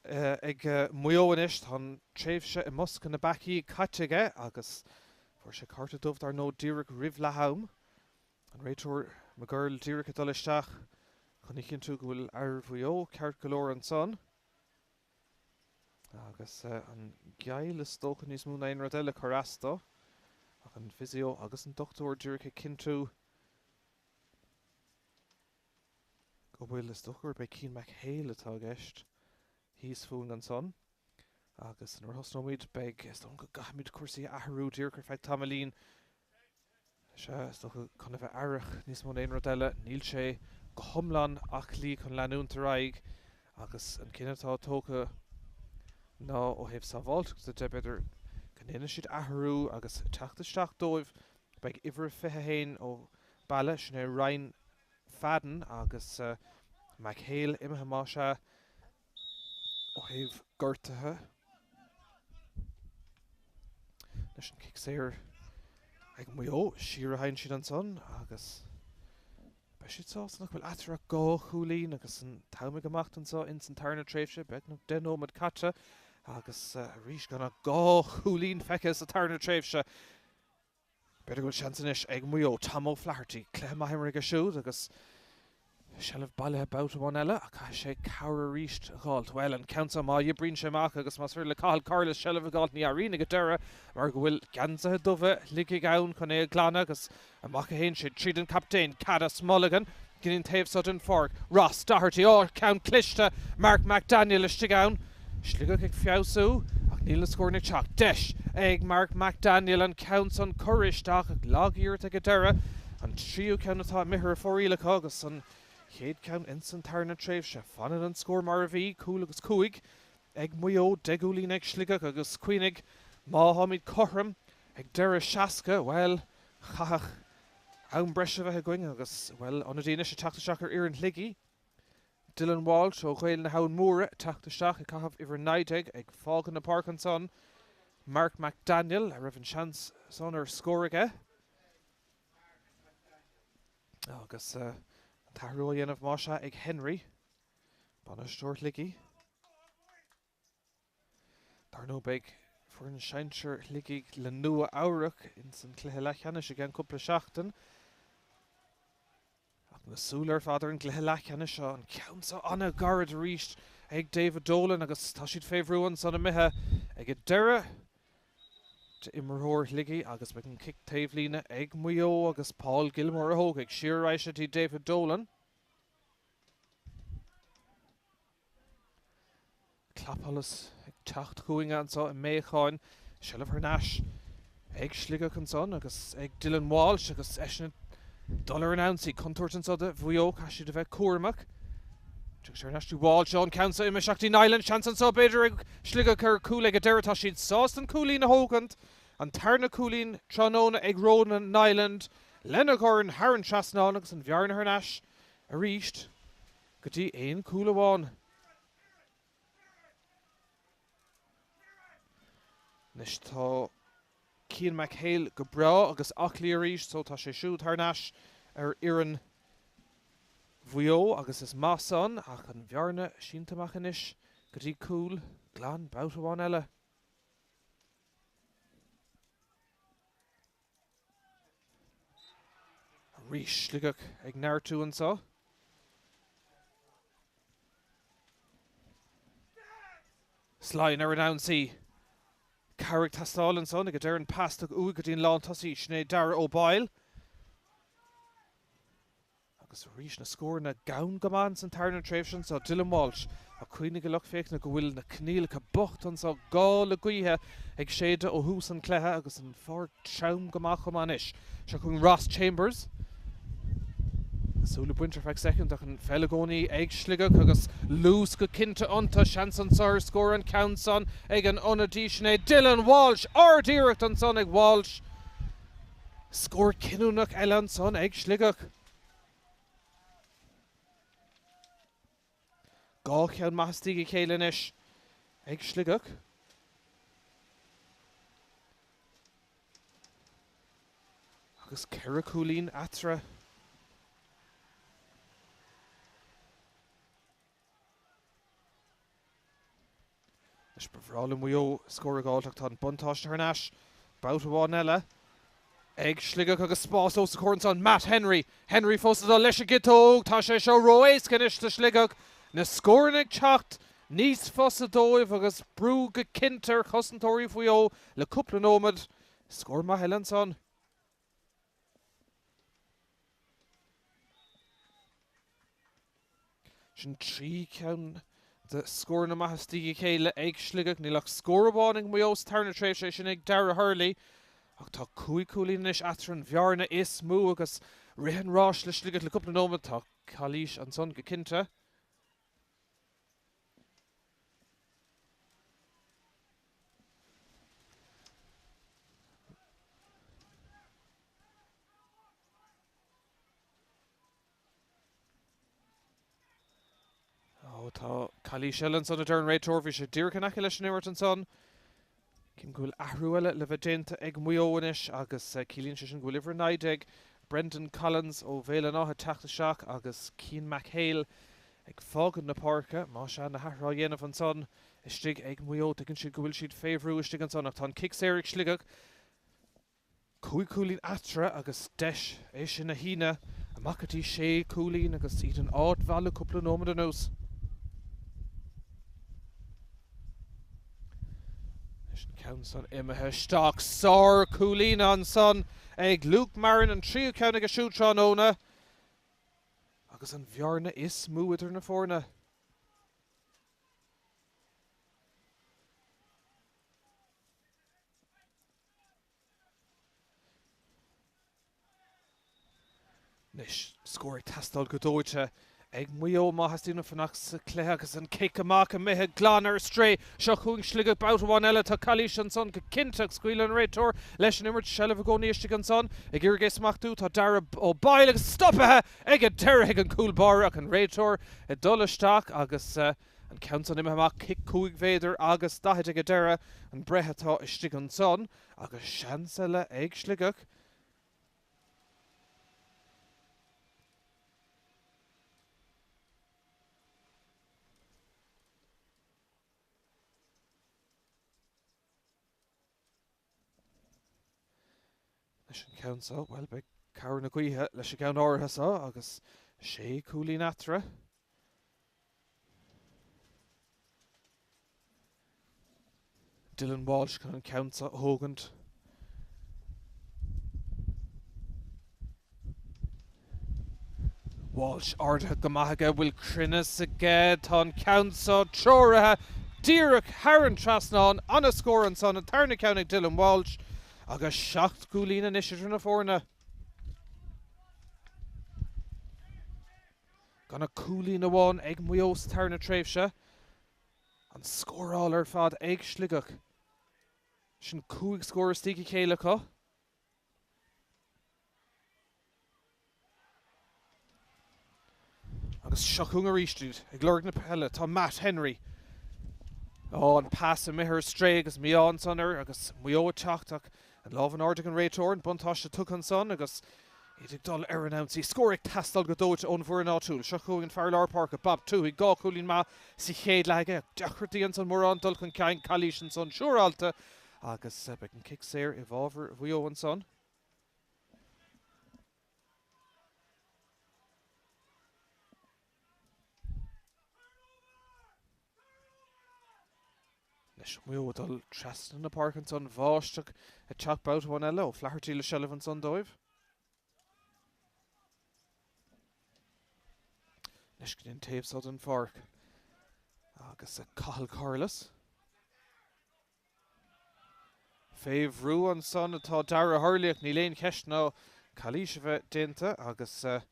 ag Maigh Eo anois. Tá an tréimhse i mbosca na bpeacaí caite aige agus fuair sé cárta dubh dar ndóigh díreach roimh leath am. An réiteoir McGurl díreach ag dul isteach chun a chinntiú go bhfuil fhear Mhaigh Eo ceart go leor ansan. Agus an giall is dócha níos mó ná aon rud eile ag cur as dó. Ach an physio agus an dochtúir díreach ag cinntiú go bhfuil, is dócha gurb é Cian McHale atá i gceist thíos fúinn ansan. Agus nuair a thosnóimid beidh, is dócha go gcaithfimid cúrsaí a athrú díreach ar feadh tamaillín. Sea, is dócha, chun a bheith aireach níos mó ná aon rud eile, níl sé go hiomlán aclaí chun leanúint ar aghaidh Agus an cinneadh atá tógtha ná ó thaobh sábháilteachta de, b'fhéidir go ndéanfaidh siad athrú agus teacht isteach dóibh beidh uimhir 21 ó Balla, sin é Ryan Fadden agus McHale imithe más ea ó thaobh gortaithe. Leis an cic saor ag Maigh Eo, siar a théann siad ansan agus beidh siad sásta nach bhfuil eatarthu ach dhá chúilín agus an t-am ag imeacht anseo ins an tarna tréimhse, beagnach 10 nóiméad caite agus arís gan ach dhá chúilín feicthe sa tarna tréimhse. B'fhéidir go bhfuil seans anois ag Maigh Eo. Tom O'Flaherty, cluiche maith imeartha aige siúd agus seilbh bailithe babhta amháin eile ach caithfidh sé cabhair arís a dh'fháilt. Bhuel, an ceann seo má oibríonn sé amach agus más féidir le Cathal Corless seilbh a dh'fháilt ní athraíonn ag an deireadh mar go bhfuil geansaithe dubha Shligigh ann chun é a ghlanadh agus amach a théann sé tríd an captaen Cadas Mulligan go dtí an taobh seo den pháirc. Ross Doherty, Ó, ceann cliste! Mark McDaniel istigh ann. Sligeach ag feabhsú ach níl na scóranna ag teacht. Deis ag Mark McDaniel an ceann san cur isteach ach lag-iarracht ag an deireadh. An tríú ceann atá imithe ar fóraoil acu agus an chéad ceann ins an tarna tréimhse. Fanann an scór mar a bhí, cúl agus 5 ag Maigh Eo, 10 gcúilín ag Sligeach agus cuimhnigh má tháimid cothrom ag deireadh 60, bhuel, chaithfeadh am breise a bheith againn agus, bhuel, ionadaí anois ag teacht isteach ar fhoireann Shligigh, Dylan Walsh ó Ghaeil na hAbhann Móire ag teacht isteach ag caitheamh uimhir 19 ag fágaint na páirce ansan, Mark McDaniel a raibh an seans san ar scór aige agus an t-athrú á dhéanamh más ea ag Henry, bainisteoir Shligigh. Dar ndóigh beidh foireann sinsir Shligigh le Nua Eabhrac ins an chluiche leathcheannais i gceann cúpla seachtain. Ach na súile ar fad ar an gcluiche leathcheannais seo, an ceann seo an-ghairid arís ag David Dolan agus tá siad fé bhrú ansan imithe ag an deireadh d'imreoir Shligigh agus beidh an cic taobhlíne ag Maigh Eo agus Paul Gilmore a thógfaidh siar ar ais go dtí David Dolan. Clapsholas ag teacht chugainn anseo i mBeacháin. Seilbh thar n-ais ag Sligeach ansan agus ag Dylan Walsh agus eisean ag dul ar an ionsaí. Contúirt anseo do Mhaigh Eo, caithfidh siad a bheith cúramach. Tiocfaidh sé thar n-ais go Walsh. An ceann seo imithe isteach dtí Niland. Seans anseo b'fhéidir ag Sligeach ar chúl ag an deireadh. Tá siad sásta an cúilín a thógaint. An tarna cúilín tráthnóna ag Ronan Niland lena dhorn thar an trasnán agus an bhearna thar n-ais arís go dtí aon chúl amháin. Anois tá Cian McHale go breá agus aclaí arís so tá sé siúd thar n-ais ar fhoireann Mhaigh Eo agus is maith san ach an bhearna sínte amach anois go dtí cúl glan babhta amháin eile. Arís Sligeach ag neartú anseo. Slane ar an ionsaí. Cabhair ag teastáil ansan ag an deireadh an pas tugtha uaidh go dtí an lántosaí, sin é Darragh O'Boyle. Agus arís na scóranna gann go maith ins an tarna tréimhse anseo, Dylan Walsh. Ach cuimhnigh a lucht féachana go bhfuil na coinníollacha bocht anseo, gála gaoithe ag séideadh ó thús an chluiche agus an pháirc trom go maith chomh maith anois. Seo chugainn Ross Chambers. Na súile bainte ar feadh soicind ach an pheil i gcónaí ag Sligeach agus luas go cinnte iontu. Seans anseo ar scór an ceann san ag an ionadaí sin é Dylan Walsh! Ard-iarracht ansan ag Walsh. Scór cinniúnach eile ansan ag Sligeach. Dhá cheann maith as a chéile anois ag Sligeach. Agus 4 chúilín eatarthu. Anois ba bhreá le Maigh Eo scór a dh'fháilt ach tá an buntáiste thar n-ais babhta amháin eile ag Sligeach agus spás os a chomhair ansan. Matt Henry. Henry fós ag dul leis an gciotóg. Tá sé seo ró-éasca anois do Shligeach. Na scóranna ag teacht níos fusa dóibh agus brú go cinnte ar chosantóirí Mhaigh Eo le cúpla nóiméad. Scór maith eile ansan. Sin 3 cheann de scóranna maithe as a chéile ag Sligeach. Níl ach scór amháin ag Maigh Eo sa tarna tréimhse, é sin ag Darragh Hurley. Ach tá 5 chúilín anois eatarthu an bhearna is mó agus rith an ráis le Sligeach le cúpla nóiméad. Tá calaois ansan go cinnte. Calaois eile ansan a deir an réiteoir. Bhí sé díreach in aice leis an imirt ansan. Cím go bhfuil athrú eile le bheith déanta ag Maigh Eo anois agus ciallaíonn sé sin go bhfuil uimhir 19, Brendan Collins ó Bhéal an Átha ag teacht isteach agus Cian McHale ag fágaint na páirce. Más ea, na hathruithe á dhéanamh ansan istigh ag Maigh Eo, tuigeann siad go bhfuil siad fé bhrú istigh ansan ach tá an cic saor ag Sligeach. 5 chúilín eatarthu agus deis é sin a shíneadh amach go dtí sé chúilín agus iad in áit mhaith le cúpla nóiméad anuas. Anois an ceann san imithe isteach. Sár-chúilín ansan ag Luke Marron, an tríú ceann aige siúd tráthnóna agus an bhearna is mó idir na foirne. Anois, scór ag teastáil go dóite ag Maigh Eo má theastaíonn uathu fanacht sa chluiche agus an cic amach imithe glan ar strae. Seo chugainn Sligeach babhta amháin eile. Tá calaois ansan go cinnte ach scaoileann an réiteoir leis an imirt. Seilbh i gcónaí istigh ansan. Ag iarraidh é a smachtú tá Darragh Ó Baoill agus stoptha ag an deireadh ag an gcúl báire ach an réiteoir ag dul isteach agus An ceann san imithe amach, cic 5 mhéadar agus 40 ag an deireadh, an breith atá istigh ansan agus seans eile ag Sligeach. Anois an ceann seo, bhuel, beidh cabhair na gaoithe leis an gceann áirithe seo agus sé chúilín eatarthu. Dylan Walsh chun an ceann seo a thógaint. Walsh ardaithe go maith aige, bhfuil cruinneas aige, tá an ceann seo treoraithe díreach thar an trasnán, ana-scór ansan, an tarna ceann ag Dylan Walsh agus 7 gcúilín anois idir na foirne. Gan ach cúilín amháin ag Maigh Eo sa tarna tréimhse. An scóráil ar fad ag Sligeach. Sin 5 scór istigh a chéile acu. Agus seo chugainn arís iad ag lorg na peile. Tá Matt Henry. Ó, an pas imithe ar strae agus mí-ádh ansan air agus Maigh Eo ag teacht ach an lámh in airde ag an réiteoir, an buntáiste tugtha ansan agus iad ag dul ar an ionsaí. Scór ag teastáil go dóite ón bhfoireann áitiúil. Seo chugainn an fear lár páirce, Bob Tuohy, 2 chúilín maith sa chéad leath aige. Deacrachtaí ansan mórán dul chun cinn, calaois ansan siúrálta agus beidh an cic saor i bhfabhar Mhaigh Eo ansan. Anois Maigh Eo ag dul trasna na páirce ansan, báisteach ag teacht babhta amháin eile. O'Flaherty le seilbh ansan dóibh. Anois go dtí an taobh so den pháirc agus Cathal Carlos. Fé bhrú ansan atá Dara Hurley ach níl aon cheist ná calaois a bheith déanta agus ag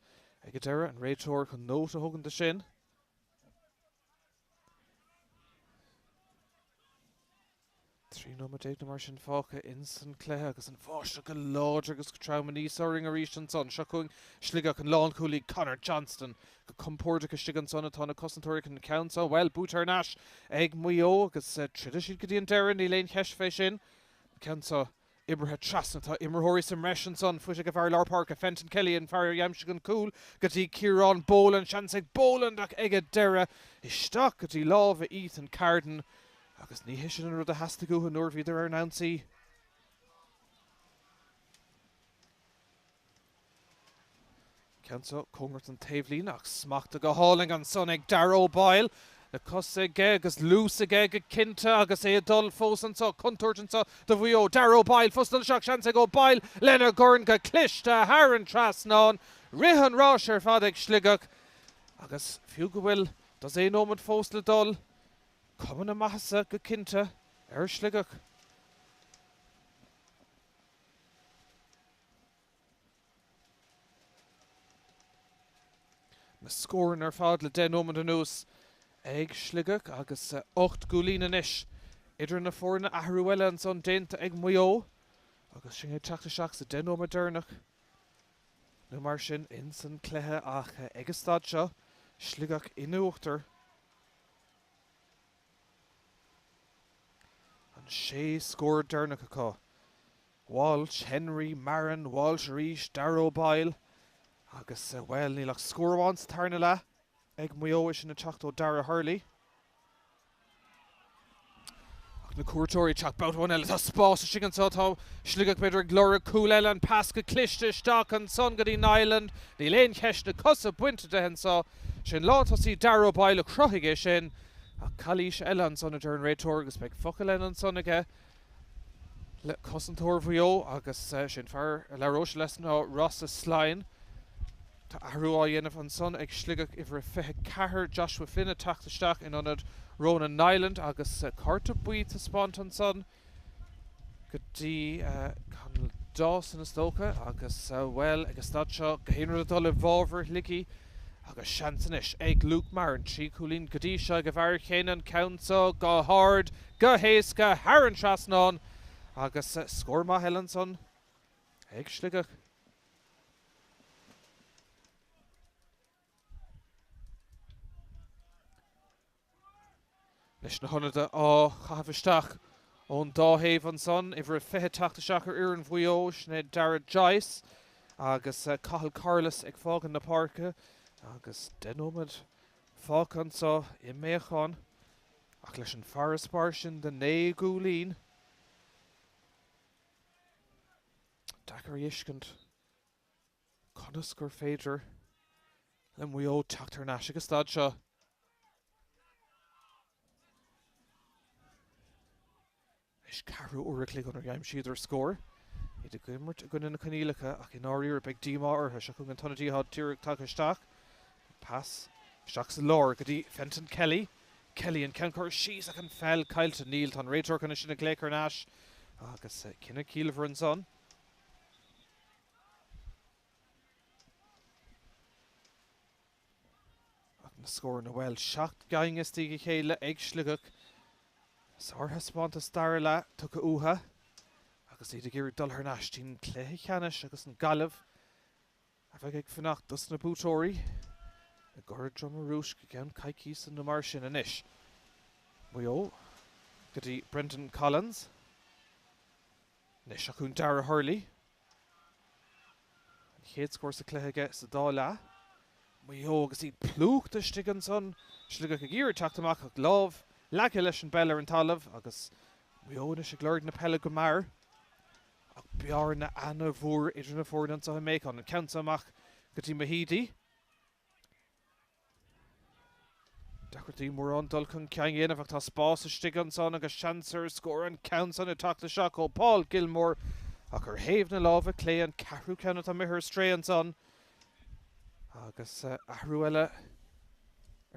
an deireadh an réiteoir chun nóta a thógaint de sin. 13 nóiméad nó mar sin fágtha ins an cluiche agus an bháisteach go láidir agus go trom aníos orainn arís ansan. Seo chugainn Sligeach an lánchúlaí Conor Johnston. Go compordach istigh ansan atá na cosantóirí chun an ceann seo, bhuel, buaite thar n-ais ag Maigh Eo agus troidfidh siad go dtí an deireadh, níl aon cheist fé sin. An ceann seo oibrithe trasna, tá imreoirí sa mbreis ansan, faighte ag an bhfear lár páirce, Fenton Kelly, an fear a d'aimsigh an cúl go dtí Ciarán Boland, seans ag Boland ach ag an deireadh isteach go dtí lámha Ethan Carden agus ní hé sin an rud a theastaigh uathu nuair a bhíodar ar an ionsaí. Ceann seo cóngarach don taobhlíne ach smachtaithe go hálainn ansan ag Darragh O'Boyle. Na cosa aige agus luas aige go cinnte agus é ag dul fós anso. Contúirt anso do Mhaigh Eo. Darragh O'Boyle fós ag dul isteach. Seans ag O'Boyle lena dhorn go cliste thar an trasnán. Rith an ráis ar fad ag Sligeach agus fiú go bhfuil dosaen nóiméad fós le dul, cuma na maitheasa go cinnte ar Shligeach. Na scóranna ar fad le 10 nóiméad anuas ag Sligeach agus 8 gcúilín anois idir na foirne. Athrú eile ansan déanta ag Maigh Eo agus sinn ag teacht isteach sa 10 nóiméad deireanach nó mar sin ins an cluiche ach ag an staid seo, Sligeach in uachtar. An sé scór deireanach acu. Walsh, Henry, Marron, Walsh arís, Darragh O'Boyle agus, bhuel, níl ach scór amháin sa tarna leath ag Maigh Eo, é sin ag teacht ó Darragh Hurley. Ach na cuairteoirí ag teacht babhta amháin eile. Tá spás istigh anseo. Tá Sligeach b'fhéidir ag lorg cúl eile. An pas go cliste isteach ansan go dtí Niland. Níl aon cheist, na cosa bainte de anseo. Sin lántosaí Darragh O'Boyle a chruthaigh é sin. Ach calaois eile ansan a deir an réiteoir agus beidh focal eile ansan aige le cosantóir Mhaigh Eo agus sin fear a labhróidh sé leis ná Rossa Slyne. Tá athrú á dhéanamh ansan ag Sligeach, uimhir a 24, Joshua Flynn ag teacht isteach in ionad Ronan Niland agus cárta buí taispeánta ansan go dtí Conall Dawson is dócha agus, bhuel, ag an staid seo gach aon rud ag dul i bhfabhar Shligigh agus seans anois ag Luke Marron, 3 chúilín go dtí seo ag an bhfear chéanna, an ceann seo go hard, go héasca thar an trasnán agus scór maith eile ansan ag Sligeach. Anois na hionadaithe á chaitheamh isteach ón dá thaobh ansan. Uimhir a 20 ag teacht isteach ar fhoireann Mhaigh Eo, sin é Darragh Joyce agus Cathal Carless ag fágaint na páirce agus 10 nóiméad fágtha anso i mBeacán ach leis an farasbarr sin de 9 gcúilín, deacair a fheiscint. Conas gur féidir le Maigh Eo teacht thar n-ais ag an staid seo? Anois ceathrú uair a chloig ónar aimsíodar scór. Iad ag imirt i gcoinne na coinníollacha ach i ndáiríre beidh díomá orthu. Seo chugainn an t-ionadaí atá díreach tagtha isteach. Pas isteach sa lár go dtí Fenton Kelly. Kelly an ceann curtha síos ach an pheil caillte. Níl, tá an réiteoir chun é sin a ghlaoch thar n-ais agus cinneadh ciallmhar ansan. Ach na scóranna, bhuel, 7 gcinn as a chéile ag Sligeach. Sárthaispeántas dara leath tugtha uathu agus iad ag iarraidh dul thar n-ais dtí'n cluiche ceannais agus an Ghaillimh a bheidh ag fanacht dos na buaiteoirí i gCora Droma Rúisc i gceann coicíosa nó mar sin anois. Maigh Eo go dtí Brendan Collins. Anois seo chugainn Darragh Hurley. An chéad scór sa chluiche aige sa dá leath. Maigh Eo agus iad plúchta istigh ansan. Sligeach ag iarraidh teacht amach ach lámh leagtha leis an bpeil ar an talamh agus Maigh Eo anois ag lorg na peile go mear. Ach bearna ana-mhór idir na foirne anseo i mBeacán. An ceann seo amach go dtí Mehidy. Deacrachtaí mórán dul chun cinn a dhéanamh ach tá spás istigh ansan agus seans ar scór an ceann san ag teacht isteach ó Paul Gilmore ach ar thaobh na láimhe clé an ceathrú ceann atá imithe ar strae ansan agus athrú eile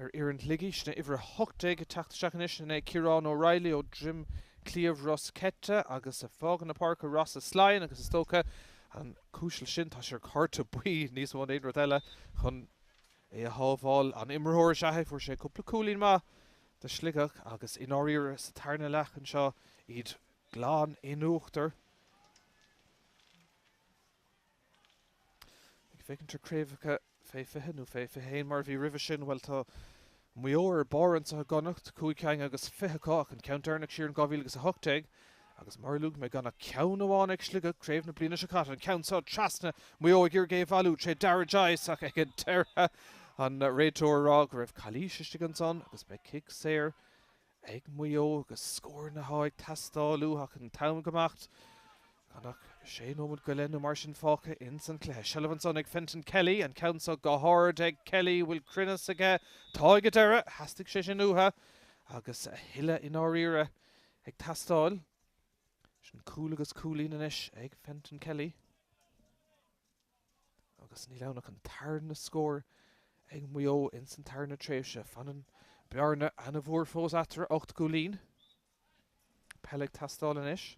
ar fhoireann Shligigh, sin é uimhir 18 ag teacht isteach anois, sin é Ciarán O'Reilly ó Droim Cliabh Ros Ceite agus ag fágaint na páirce Rossa Slyne agus is dócha an cúis leis sin tá sé ar chárta buí níos mó ná aon rud eile chun é a shábháil. An-imreoir is ea é, fuair sé cúpla cúilín maith do Shligeach agus i ndáiríre sa tarna leath anseo iad glan in uachtar. Ag féachaint ar craobhacha fé 20 nó fé 21 mar a bhí roimhe sin, bhuel tá Maigh Eo ar barr anseo i gConnacht, 5 cinn agus 20 acu ach an ceann deireanach siar in 2018. Agus mar a luaigh mé, gan ach ceann amháin ag Sligeach, craobh na bliana seo caite, an ceann seo trasna Maigh Eo ag iarraidh é a bhailiú tré Darragh Joyce ach ag an deireadh an réiteoir ag rá go raibh calaois istigh ansan agus beidh cic saor ag Maigh Eo agus scóranna atá ag teastáil uathu ach an t-am ag imeacht. Gan ach sé nóiméad go leith nó mar sin fágtha ins an cluiche. Seilbh ansan ag Fenton Kelly, an ceann seo go hard ag Kelly, bhfuil cruinneas aige? Tá ag an deireadh, theastaigh sé sin uathu agus a thuilleadh i ndáiríre. Ag teastáil. Sin cúl agus cúilín anois ag Fenton Kelly. Agus níl ann ach an tarna scór ag Maigh Eo ins an tarna tréimhse. Fanann bearna ana-mhór fós eatarthu, 8 gcúilín. Peil ag teastáil anois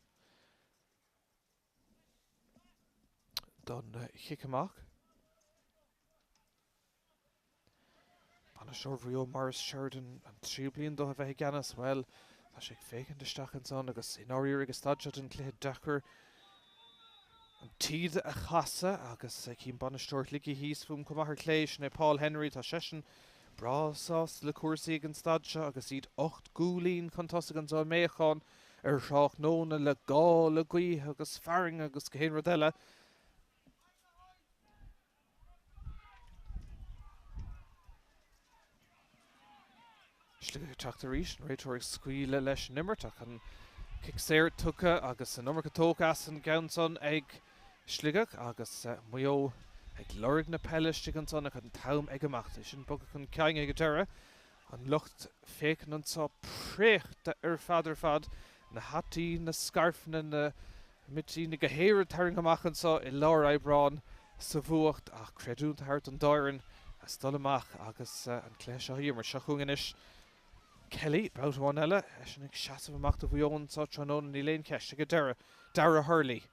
don chic amach. Bainisteoir Mhaigh Eo Maurice Sheridan, an tríú bliain dó a bheith i gceannas, bhuel, tá sé ag féachaint isteach ansan agus i ndáiríre ag an staid seo den chluiche deacair an taoide a chasadh agus cím bainisteoir Shligigh thíos fúm chomh maith ar clé, sin é Paul Henry, tá seisean breá sásta le cúrsaí ag an staid seo agus iad 8 gcúilín chun tosaigh anseo i mBeacán. ar thráthnóna le gála gaoithe agus fearthainn agus gach aon rud eile. Sligeach ag teacht arís, an réiteoir ag scaoileadh leis an imirt ach an cic saor tugtha agus an iomarca tógtha as an gceann san ag Sligeach agus Maigh Eo ag lorg na peile istigh ansan ach an t-am ag imeacht. É sin bogtha chun cinn ag an deireadh. An lucht féachana anso préachta ar fad ar fad, na hataí, na scairfeanna, na mití, na gach aon rud tarraingthe amach anso i lár Aibreáin sa bhfuacht ach creidiúint a thabhairt don dá fhoireann as dul amach agus an cluiche seo a imirt. Seo chugainn anois Kelly, babhta amháin eile, eisean ag seasamh amach do Mhaigh Eo anso tráthnóna, níl aon cheist. Ag an deireadh, Darragh Hurley.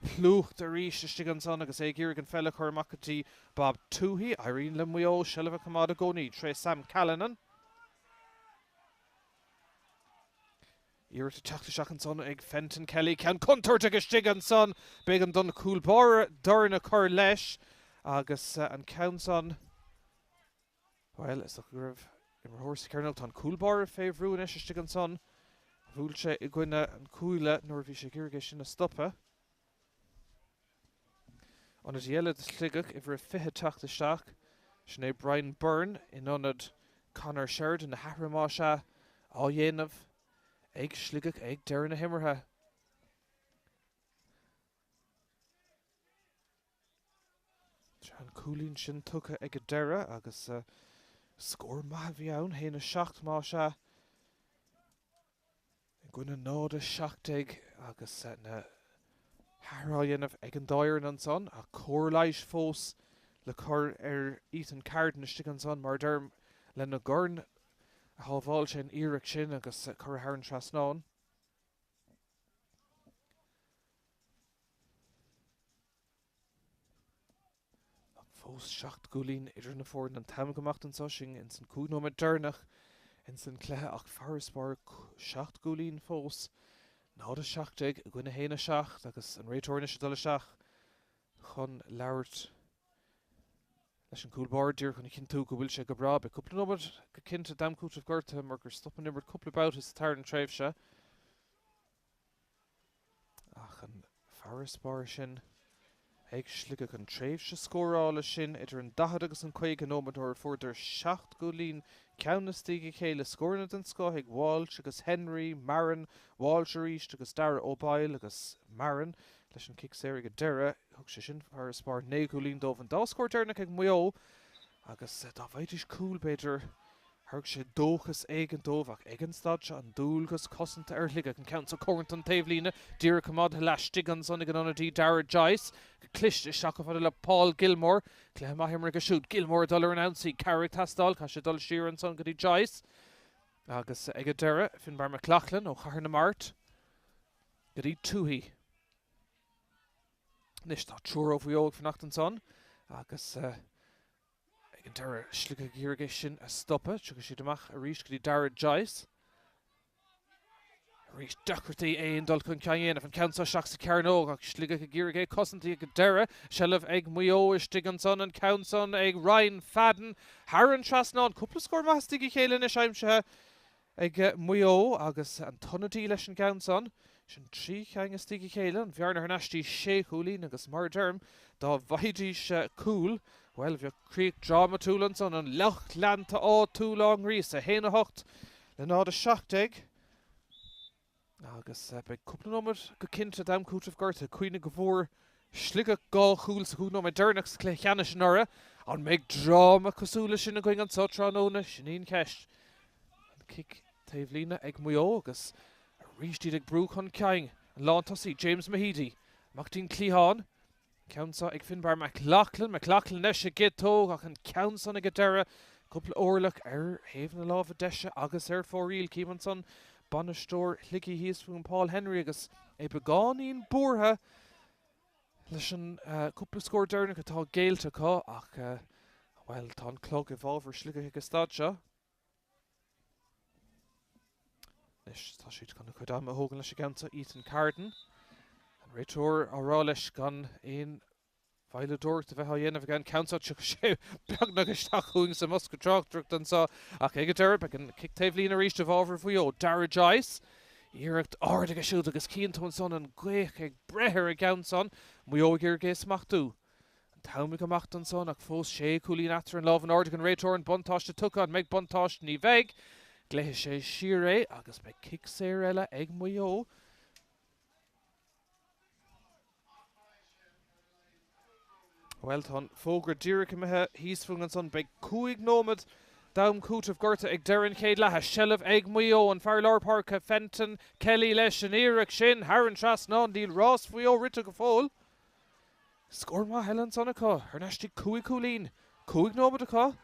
Plúchta arís istigh ansan agus é ag iarraidh an pheil a chur amach go dtí Bob Tuohy. Éiríonn le Maigh Eo seilbh a choimeád i gcónaí tré Sam Callanan. Iarracht ag teacht isteach ansan ag Fenton Kelly. Ceann contúirteach istigh ansan. B'éigean don chúl báire dorn a chur leis agus an ceann san, bhuel, is dócha go raibh imreoir sa chearnóg. Tá an cúl báire fé bhrú anois istigh ansan. Bhuail sé i gcoinne an chuaille nuair a bhí sé ag iarraidh é sin a stopadh. Ionadaí eile do Shligeach, uimhir a 20 ag teacht isteach. Sin é Brian Byrne in ionad Conor Sheridan, na hathruithe más ea á dhéanamh ag Sligeach ag deireadh na himeartha. Tá an cúilín sin tugtha ag an deireadh agus scór maith a bhí ann, 1-7 más ea, i gcoinne 0-17 agus na hathruithe á dhéanamh ag an dá fhoireann ansan ach cóir leighis fós le cur ar Ethan Carden istigh ansan mar a deirim lena dhorn a shábháil sé an iarracht sin agus curtha thar an trasnán. Ach fós 7 gcúilín idir na foirne an t-am ag imeacht anso, sinn ins an 5 nóiméad deireanach ins an cluiche ach farasbarr 7 gcúilín fós, 0-17 i gcoinne 1-7 agus an réiteoir anois ag dul isteach chun labhairt leis an gcúl báire díreach chun a chinntiú go bhfuil sé go breá. Beidh cúpla nóiméad go cinnte d'am cúitimh gortaithe mar gur stop an imirt cúpla babhta sa tarna tréimhse. Ach an farasbarr sin ag Sligeach, an tréimhse scórála sin idir an 40 agus an 50 nóiméad nuair a fuaireadar 7 gcúilín ceann istigh a chéile, scóranna den scoth ag Walsh agus Henry, Marron, Walsh arís agus Darragh Ó Baoill agus Marron leis an cic saor ag an deireadh. Thug sé sin farasbarr 9 gcúilín dóibh. An dá scór deireanach ag Maigh Eo agus dá bhfaighidís cúl b'fhéidir Thabharfadh sé dóchas éigin dóibh ach ag an staid seo an dualgas cosanta ar Shligeach. An ceann seo cóngarach don taobhlíne, díreach coimeádtha laistigh ansan ag an ionadaí Darragh Joyce. Go cliste isteach chomh fada le Paul Gilmore. Cluiche maith imeartha aige siúd. Gilmore ag dul ar an ionsaí. Cabhair ag teastáil. Caithfidh sé dul siar ansan go dtí Joyce. Agus ag an deireadh, Finbarr McLaughlin ó Chathair na Mart go dtí Tuohy. Anois tá triúr ó Mhaigh Eo ag fanacht ansan agus. Ag an deireadh, Sligeach ag iarraidh é sin a stopadh. Tiocfaidh siad amach arís go dtí Darragh Joyce. Arís deacrachtaí aon dul chun cinn a dhéanamh. An ceann seo isteach sa chearnóg ach Sligeach ag iarraidh é a chosaint ag an deireadh. Seilbh ag Maigh Eo istigh ansan. An ceann san ag Ryan Fadden thar an trasnán. Cúpla scór maith istigh a chéile anois aimsithe ag Maigh Eo agus an t-ionadaí leis an gceann san. Sin 3 cheann istigh a chéile, an bhearna thar n-ais dtí sé chúilín agus mar a deirim, dá bhfaighidís cúl, bhuel, bheadh críoch drámatúil ansan, an lucht leanta áitiúil á ngríosadh, 1, 8 le 0, 17. Agus beidh cúpla nóiméad go cinnte d'am cúitimh gortaithe. Cuimhnigh go bhfuair Sligeach 2 chúl sa chúig nóiméad deireanach sa chluiche ceannais anuraidh. An mbeidh dráma cosúil leis sin againn anso tráthnóna? Sin í an cheist. An cic taobhlíne ag Maigh Eo agus arís iad ag brú chun cinn. An lántosaí James Mehidy amach dtí'n cliathán. Ceann seo ag Finbarr McLaughlin. McLaughlin leis an gciotóg ach an ceann san ag an deireadh, cúpla orlach ar thaobh na láimhe deise agus ar fóraoil. Cím ansan bainisteoir Shligigh thíos fúm, Paul Henry, agus é beagáinín buartha leis an cúpla scór deireanach atá géillte acu ach, bhuel, tá an clog i bhfabhar Shligigh ag an staid seo. Anois tá siad chun a gcuid ama a thógaint leis an gceann seo, Ethan Carden. An réiteoir á rá leis gan aon mhoilleadóireacht a bheith á dhéanamh aige an ceann seo. Tiocfaidh sé beagnach isteach chugainn sa mbosca tráchtaireachta anseo ach ag an deireadh beidh an cic taobhlíne arís i bhfabhar Mhaigh Eo. Darragh Joyce. Iarracht ard aige siúd agus cíonn tú ansan an ghaoth ag breith ar an gceann san. Maigh Eo ag iarraidh é a smachtú. An t-am ag imeacht ansan ach fós sé chúilín eatarthu, an lámh in airde ag an réiteoir, an buntáiste tugtha, an mbeidh buntáiste? Ní bheidh. Glaofaidh sé siar é agus beidh cic saor eile ag Maigh Eo. Bhuel, tá an fógra díreach imithe thíos fúinn ansan. Beidh 5 nóiméad d'am cúitimh gorta ag deireadh an chéad leatha. Seilbh ag Maigh Eo, an fear lár páirce Fenton Kelly leis an iarracht sin thar an trasnán. Níl rás Mhaigh Eo rite go fóill. Scór maith eile ansan acu. Thar n-ais dtí 5 chúilín. 5 nóiméad acu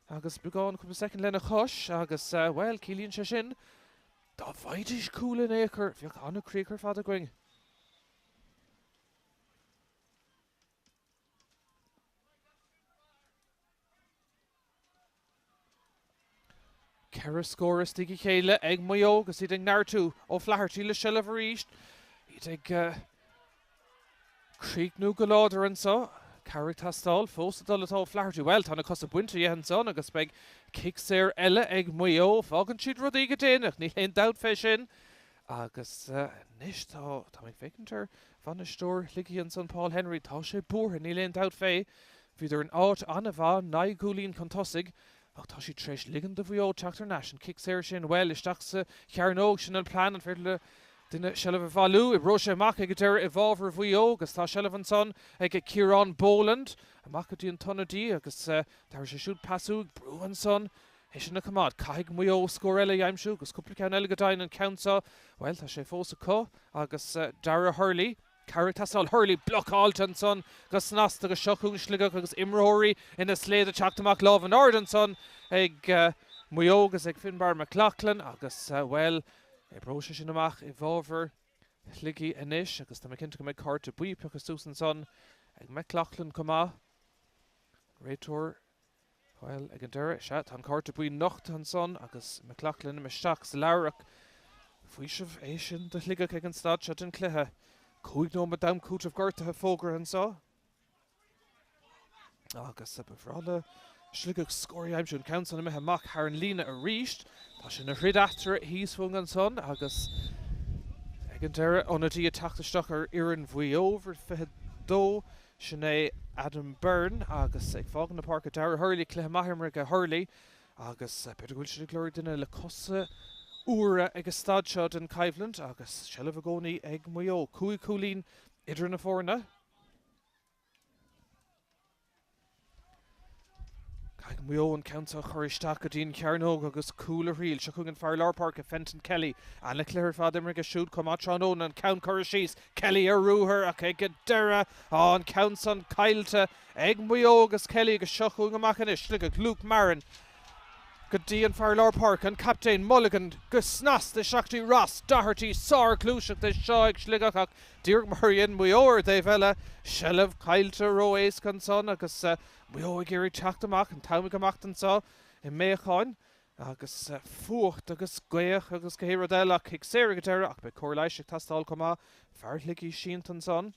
agus beagán cúpla soicind lena chois agus, bhuel, ciallaíonn sé sin dá bhfaighidís cúl in aon chor, bheadh an-chríoch ar fad againn. Ceithre scór istigh a chéile ag Maigh Eo agus iad ag neartú. O'Flaherty le seilbh arís. Iad ag críochnú go láidir anseo. Cabhair ag teastáil. Fós ag dul atá O'Flaherty. Bhuel, tá na cosa bainte dhe ansan agus beidh cic saor eile ag Maigh Eo. Fágann siad rudaí go déanach, níl aon dabht fé sin. Agus anois tá, tá mé ag féachaint ar bhainisteoir Shligigh ansan, Paul Henry, tá sé buartha, níl aon dabht fé. Bhíodar in áit an-mhaith, 9 gcúilín chun tosaigh, ach tá siad tar éis ligean do Mhaigh Eo teacht thar n-ais. An cic saor sin, bhuel, isteach sa chearnóg, sin an plean, an féidir le duine seilbh a bhailiú? Oibreoidh sé amach ag an deireadh i bhfabhar Mhaigh Eo agus tá seilbh ansan ag Ciarán Boland. Amach go dtí an t-ionadaí agus tabharfaidh sé siúd pas uaidh, brú ansan. É sin a choimeád. Caithfidh Maigh Eo scór eile a aimsiú agus cúpla ceann eile go deimhin. An ceann seo, bhuel, tá sé fós acu agus Darragh Hurley, cabhair ag teastáil. Hurley blocáilte ansan go snasta agus seo chugainn Sligeach agus imreoirí ina slaod ag teacht amach. Lámh in airde ansan ag Maigh Eo agus ag Finbarr McLaughlin agus, bhuel, oibreoidh sé sin amach i bhfabhar Shligigh anois agus tá mé cinnte go mbeidh cárta buí pioctha suas ansan ag McLaughlin chomh maith. An réiteoir. Bhuel, ag an deireadh, sea, tá an cárta buí nochta ansan agus McLaughlin imithe isteach sa leabhar ach faoiseamh é sin do Shligeach ag an staid seo den chluiche. 5 nóiméad d'am cúitimh gortaithe fógartha anseo agus ba bhreá le Sligeach scór a aimsiú. An ceann san imithe amach thar an líne arís. Tá sé ina throid eatarthu thíos fúinn ansan agus ag an deireadh, ionadaí ag teacht isteach ar fhoireann Mhaigh Eo, uimhir 22. Sin é Adam Byrne agus ag fágaint na páirce Darragh Hurley, cluiche maith imeartha ag Hurley agus b'fhéidir go bhfuil siad ag lorg duine le cosa úra ag an staid seo den choimhlint agus seilbh i gcónaí ag Maigh Eo. 5 chúilín idir na foirne. Caithfidh Maigh Eo an ceann seo a chur isteach go dtí an chearnóg agus cúl a thriail. Seo chugainn fear lár páirce, Fenton Kelly. An-chluiche ar fad imeartha aige siúd chomh maith tráthnóna. An ceann curtha síos, Kelly ar ruathar ach ag an deireadh, tá an ceann san caillte ag Maigh Eo agus Kelly agus seo chugainn amach anois Sligeach, Luke Marron go dtí an fear lár páirce, an captaen Mulligan go snasta isteach dtí Ross Doherty. Sár-ghluaiseacht é seo ag Sligeach ach Díreach mar a dhein Maigh Eo ar an dtaobh eile, seilbh caillte ró-éasca ansan agus Maigh Eo ag iarraidh teacht amach, an t-am ag imeacht anso i mBeacháin agus fuacht agus gaoth agus gach aon rud eile ach cic saor ag an deireadh ach beidh cóir leighis ag teastáil chomh maith. Fear Shligigh sínte ansan.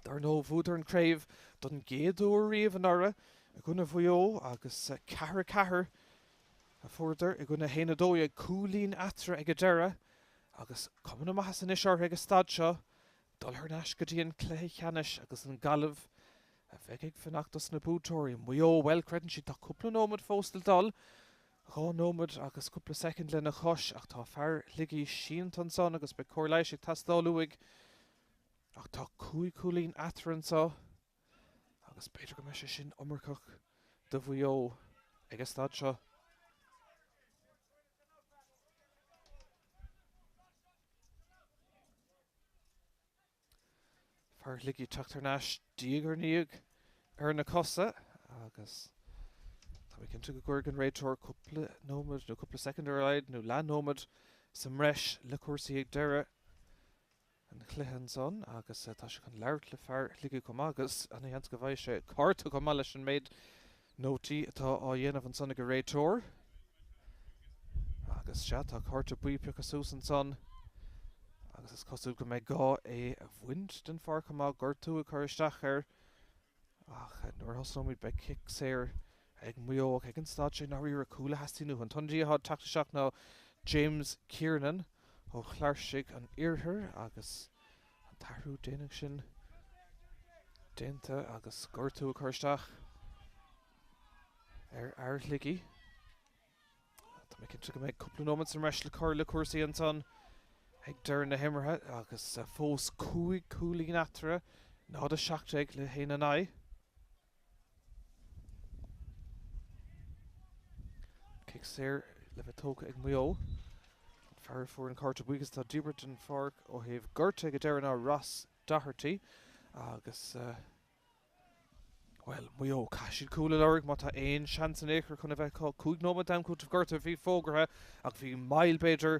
Dar ndóigh, bhuadar an craobh don gcéad uair riamh anuraidh i gcoinne Mhaigh Eo agus 4, 4 a fuaireadar i gcoinne 1, 12, cúilín eatarthu ag an deireadh agus cuma na maitheasa anois orthu ag an staid seo dul thar n-ais go dtí an cluiche ceannais agus an Ghaillimh a bheidh ag fanacht dos na buaiteoirí. Maigh Eo, bhuel, creideann siad tá cúpla nóiméad fós le dul, 2 nóiméad agus cúpla soicind lena chois ach tá fear Shligigh sínte ansan agus beidh cóir leighis ag teastáil uaidh ach tá 5 chúilín eatarthu anso agus b'fhéidir go mbeidh sé sin iomarcach do Mhaigh Eo ag an staid seo. Fear Shligigh ag teacht thar n-ais diaidh ar ndiaidh ar na cosa agus tá mé cinnte go gcuirfidh an réiteoir cúpla nóiméad nó cúpla soicind ar a laghad nó leath nóiméad sa mbreis le cúrsaí ag deireadh an chluiche ansan agus tá sé chun labhairt le fear Shligigh chomh maith agus ana sheans go bhfaighidh sé cárta chomh maith leis an méid nótaí atá á dhéanamh ansan ag an réiteoir. Agus sea, tá cárta buí pioctha suas ansan agus is cosúil go mbeidh gá é a bhaint den pháirc chomh maith, gortú ag cur isteach air. Ach nuair a thosnóimid beidh cic saor ag Maigh Eo ach ag an staid seo i ndáiríre cúl a theastaíonn uathu. An t-ionadaí atá ag teacht isteach ná James Kiernan ó Chláirsigh an Iarthair agus an t-athrú déanach sin déanta agus gortú ag cur isteach ar fhear Shligigh. Tá mé cinnte go mbeidh cúpla nóiméad sa mbreis le cur le cúrsaí ansan ag deireadh na himeartha agus fós 5 cúilín eatarthu, 0-17 le 1-9. Cic saor le bheith tógtha ag Maigh Eo. An fear a fuair an cárta buí agus atá díbirt den pháirc ó thaobh gortaithe ag an deireadh ná Ross Doherty agus, bhuel, Maigh Eo, caithfidh siad cúl a lorg má tá aon seans in aon chor chun a bheith acu. 5 nóiméad d'am cúitimh gortaithe a bhí fógartha ach bhí moill b'fhéidir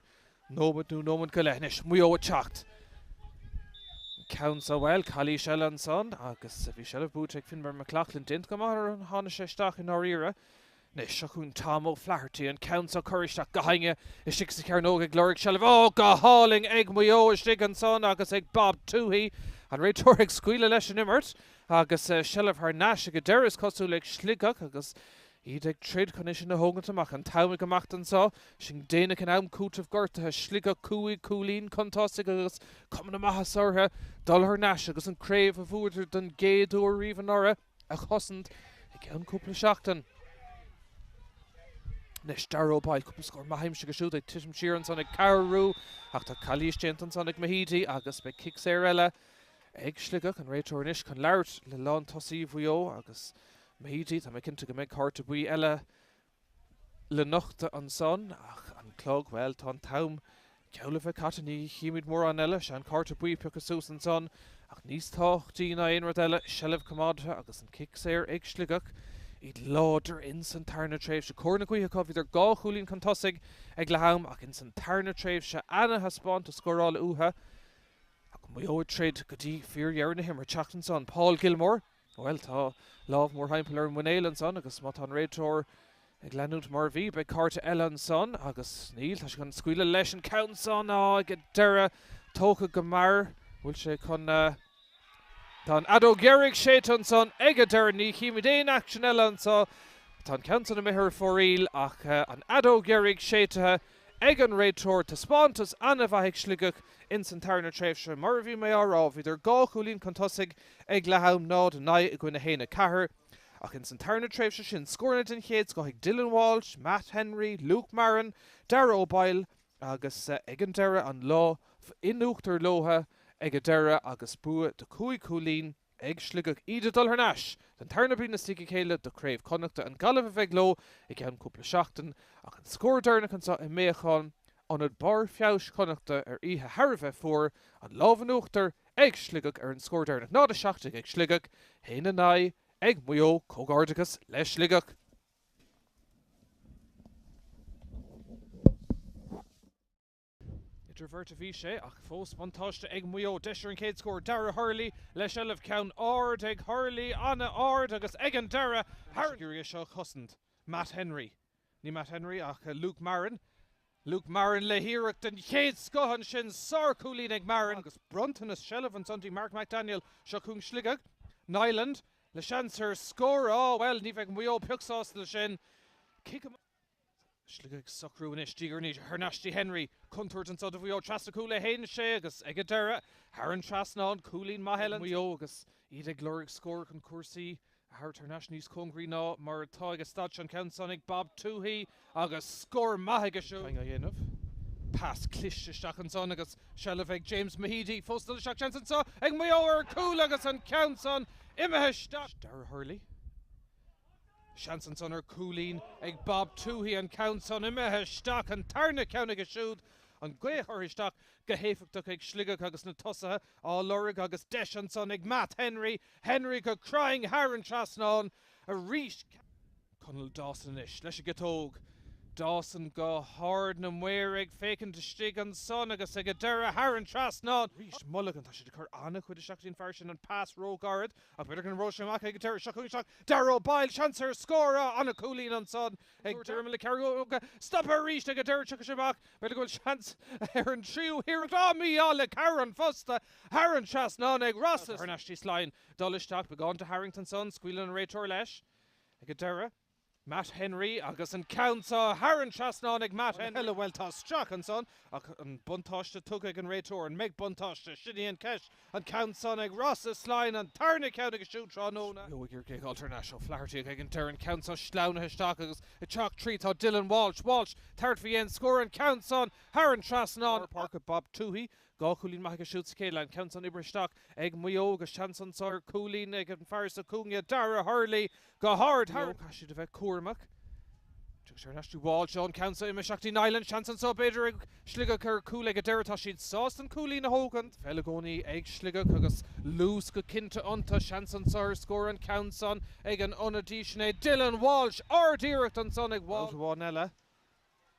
Nóiméad nó nóiméad go leith anois. Maigh Eo ag teacht. An ceann seo, bhuel, calaois eile ansan agus bhí seilbh buaite ag Finbar McLaughlin. Déanta go maith ar tháinig sé isteach i ndáiríre. Anois, seo chugainn Tom O'Flaherty, an ceann seo curtha isteach go hAinge istigh sa chearnóg ag lorg seilbh. Ó, go hálainn ag Maigh Eo istigh ansan agus ag Bob Tuohy, an réiteoir ag scaoileadh leis an imirt agus seilbh thar n-ais ag an deireadh is cosúil ag Sligeach agus Iad ag troid chun é sin a thógaint amach. An t-am ag imeacht anso. Sinn déanach in am cúitimh gortaithe. Sligeach 5 cúilín chun tosaigh agus cuma na maitheasa orthu dul thar n-ais agus an craobh a bhuadar don gcéad uair riamh anuraidh a chosaint i gceann cúpla seachtain. Anois Darragh O'Boyle, cúpla scór maith aimsithe aige siúd ag titim siar ansan ag cabhrú ach tá calaois déanta ansan ag Mahidi agus beidh cic saor eile ag Sligeach. An réiteoir anois chun labhairt le lántosaí Mhaigh Eo agus Mahidi, tá mé cinnte go mbeidh cárta buí eile le nochtadh ansan, ach an clog, bhuel, tá an t-am geall le bheith caite, ní chímid mórán eile. Sea, an cárta buí pioctha suas ansan, ach níos tábhachtaí ná aon rud eile, seilbh coimeádta agus an cic saor ag Sligeach, iad láidir ins an tarna tréimhse. Cóir na gaoithe acu, bhíodar dhá chúilín chun tosaigh ag leath am, ach ins an tarna tréimhse, ana-thaispeántas scórála uathu. Ach Maigh Eo ag troid go dtí fíordheireadh na himeartha. Teacht ansan, Paul Gilmore. Bhuel, tá lámh mórthimpeall ar an muinéal ansan agus má tá an réiteoir ag leanúint mar a bhí, beidh cárta eile ansan agus níl, tá sé chun scaoileadh leis an ceann san, á, ag an deireadh, tógtha go mear, bhfuil sé chun, tá an fheadóg dheiridh séidte ansan ag an deireadh, ní chímid aon aicsean eile anso, tá an ceann san imithe ar fóraoil ach an fheadóg dheiridh séidte ag an réiteoir. Taispeántas an-mhaith ag Sligeach ins an tarna tréimhse. Mar a bhí mé á rá, bhíodar dhá chúilín chun tosaigh ag leath am, 0, 9 i gcoinne 1, 4, ach ins an tarna tréimhse sin, scóranna den chéad scoth ag Dylan Walsh, Matt Henry, Luke Marron, Darragh O'Boyle agus ag an deireadh an lámh in uachtar leo ag an deireadh agus bua de chúig chúilín. Ag Sligeach iad ag dul thar n-ais don tarna bliain as a chéile do Chraobh Chonnachta. An Ghaillimh a bheidh leo i gceann cúpla seachtain ach an scór deireanach anseo i mBeacán, Ionad Barr Feabhais Chonnachta ar oíche thar a bheith fuar, an lámh in uachtar ag Sligeach ar an scór deireanach 0-17 ag Sligeach, 1-9 ag Maigh Eo. Comhghairdeachas le Sligeach. Idir bheirt a bhí sé, ach fós buntáiste ag Maigh Eo. Deis ar an chéad scór, Darragh Hurley le seilbh. Ceann ard ag Hurley, an-ard agus ag an deireadh thar an. Iarraidh é seo a chosaint. Matt Henry. Ní Matt Henry ach Luke Marron. Luke Marron le hiarracht den chéad scoth ansin. Sárchúilín ag Marron agus bronntanas seilbh ansan dtí Mark McDaniel. Seo chugainn Sligeach. Niland le seans ar scór. Á, bhuel, ní bheidh Maigh Eo pioc sásta leis sin. Cic amach. Sligeach ag socrú anois, Dígar anois thar n-ais dtí Henry. Contúirt anso do Mhaigh Eo, trasna cúl a théann sé agus ag an deireadh, thar an trasnán, cúilín maith eile Maigh Eo agus iad ag lorg scór chun cúrsaí a thabhairt thar n-ais níos cóngaraí ná mar atá ag an staid seo. An ceann san ag Bob Tuohy agus scór maith aige siúd. Á dhéanamh. Pas cliste isteach ansan agus seilbh ag James Mahidi. Fós dul isteach, seans anso ag Maigh Eo ar chúl agus an ceann san imithe isteach. Darragh Hurley. Seans ansan ar chúilín ag Bob Tuohy, an ceann san imithe isteach, an tarna ceann aige siúd, an ghaoth curtha isteach go héifeachtach ag Sligeach agus na tosaithe á lorg agus deis ansan ag Matt Henry, Henry go cruinn thar an trasnán arís. Conall Dawson anois leis an gciotóg, Dawson go hard, na maoir ag féachaint istigh ansan agus ag an deireadh thar an trasnán. Arís Mulligan, tá siad ag cur an-chuid isteach dtí an fear sin, an pas róghairid Ach b'fhéidir go n-oibreoidh sé amach ag an deireadh. Seo chugainn isteach Darragh O'Boyle, seans ar scór! Á, an-chúilín ansan ag Diarmuid le Cearnóga. Stoptha arís ag an deireadh, tiocfaidh sé amach. B'fhéidir go bhfuil seans ar an tríú hiarracht. Á, mí-ádh le Carron fosta thar an trasnán ag Ross. Thar n-ais dtí Sloyne. Dul isteach, beagán de tharraingt ansan, scaoileann an réiteoir leis ag an deireadh. Matt Henry agus an ceann seo thar an trasnán ag Matt Henry. Bhuel tá isteach ansan ach an buntáiste tugtha ag an réiteoir. An mbeidh buntáiste? Sin í an cheist. An ceann san ag Rossa Slyne, an tarna ceann aige siúd tráthnóna. Maigh Eo ag iarraidh é a fháilt thar n-ais. O'Flaherty ag an deireadh an ceann seo sleamhnaithe isteach agus ag teacht tríd tá Dylan Walsh. Walsh thart faoi dhéin scór an ceann san thar an trasnán. Lár páirce Bob Tuohy 2 chúilín maith aige siúd sa chéad leath. An ceann san oibrithe isteach ag Maigh Eo agus seans anso ar chúilín ag an fear sa chúinne, Dara Hurley, go hard thar. Caithfidh siad a bheith cúramach. Tugtar thar n-ais go Walsh. An ceann so imithe isteach dtí Niland. Seans anso b'fhéidir ag Sligeach ar chúl ag an deireadh. Tá siad sásta an cúilín a thógaint. Peil i gcónaí ag Sligeach agus luas go cinnte iontu. Seans anso ar scór an ceann san ag an ionadaí sin é Dylan Walsh. Ard-iarracht ansan ag Walsh. Amháin eile.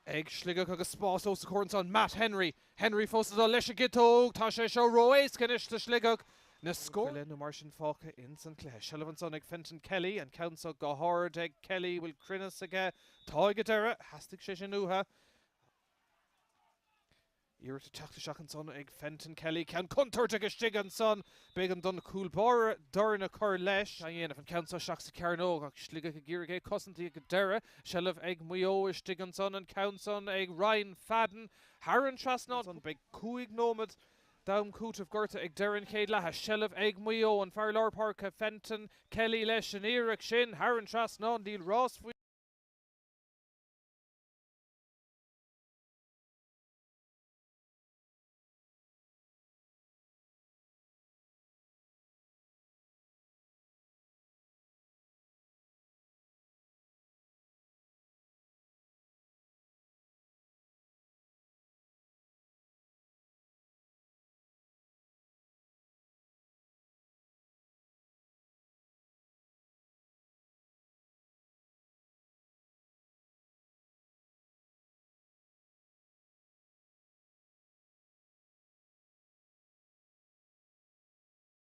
Ag Sligeach agus spás os a chomhair ansan, Matt Henry. Henry fós ag dul leis an gciotóg. Tá sé seo ró-éasca anois do Shligeach. Na scór go leith nó mar sin fágtha ins an cluiche. Seilbh ansan ag Fenton Kelly. An ceann seo go hard ag Kelly. Bhfuil cruinneas aige? Tá ag an deireadh. Theastaigh sé sin uathu. Iarracht ag teacht isteach ansan ag Fenton Kelly. Ceann contúirteach istigh ansan. B'éigean don chúl báire dorn a chur leis. A dhéanamh. An ceann seo isteach sa chearnóg ach Sligeach ag iarraidh é a chosaint ag an deireadh. Seilbh ag Maigh Eo istigh ansan. An ceann san ag Ryan Fadden thar an trasnán. Ansan beidh 5 nóiméad d'am cúitimh gorta ag deireadh an chéad leatha. Seilbh ag Maigh Eo. An fear lár páirce Fenton Kelly leis an iarracht sin thar an trasnán. Níl rás faoi.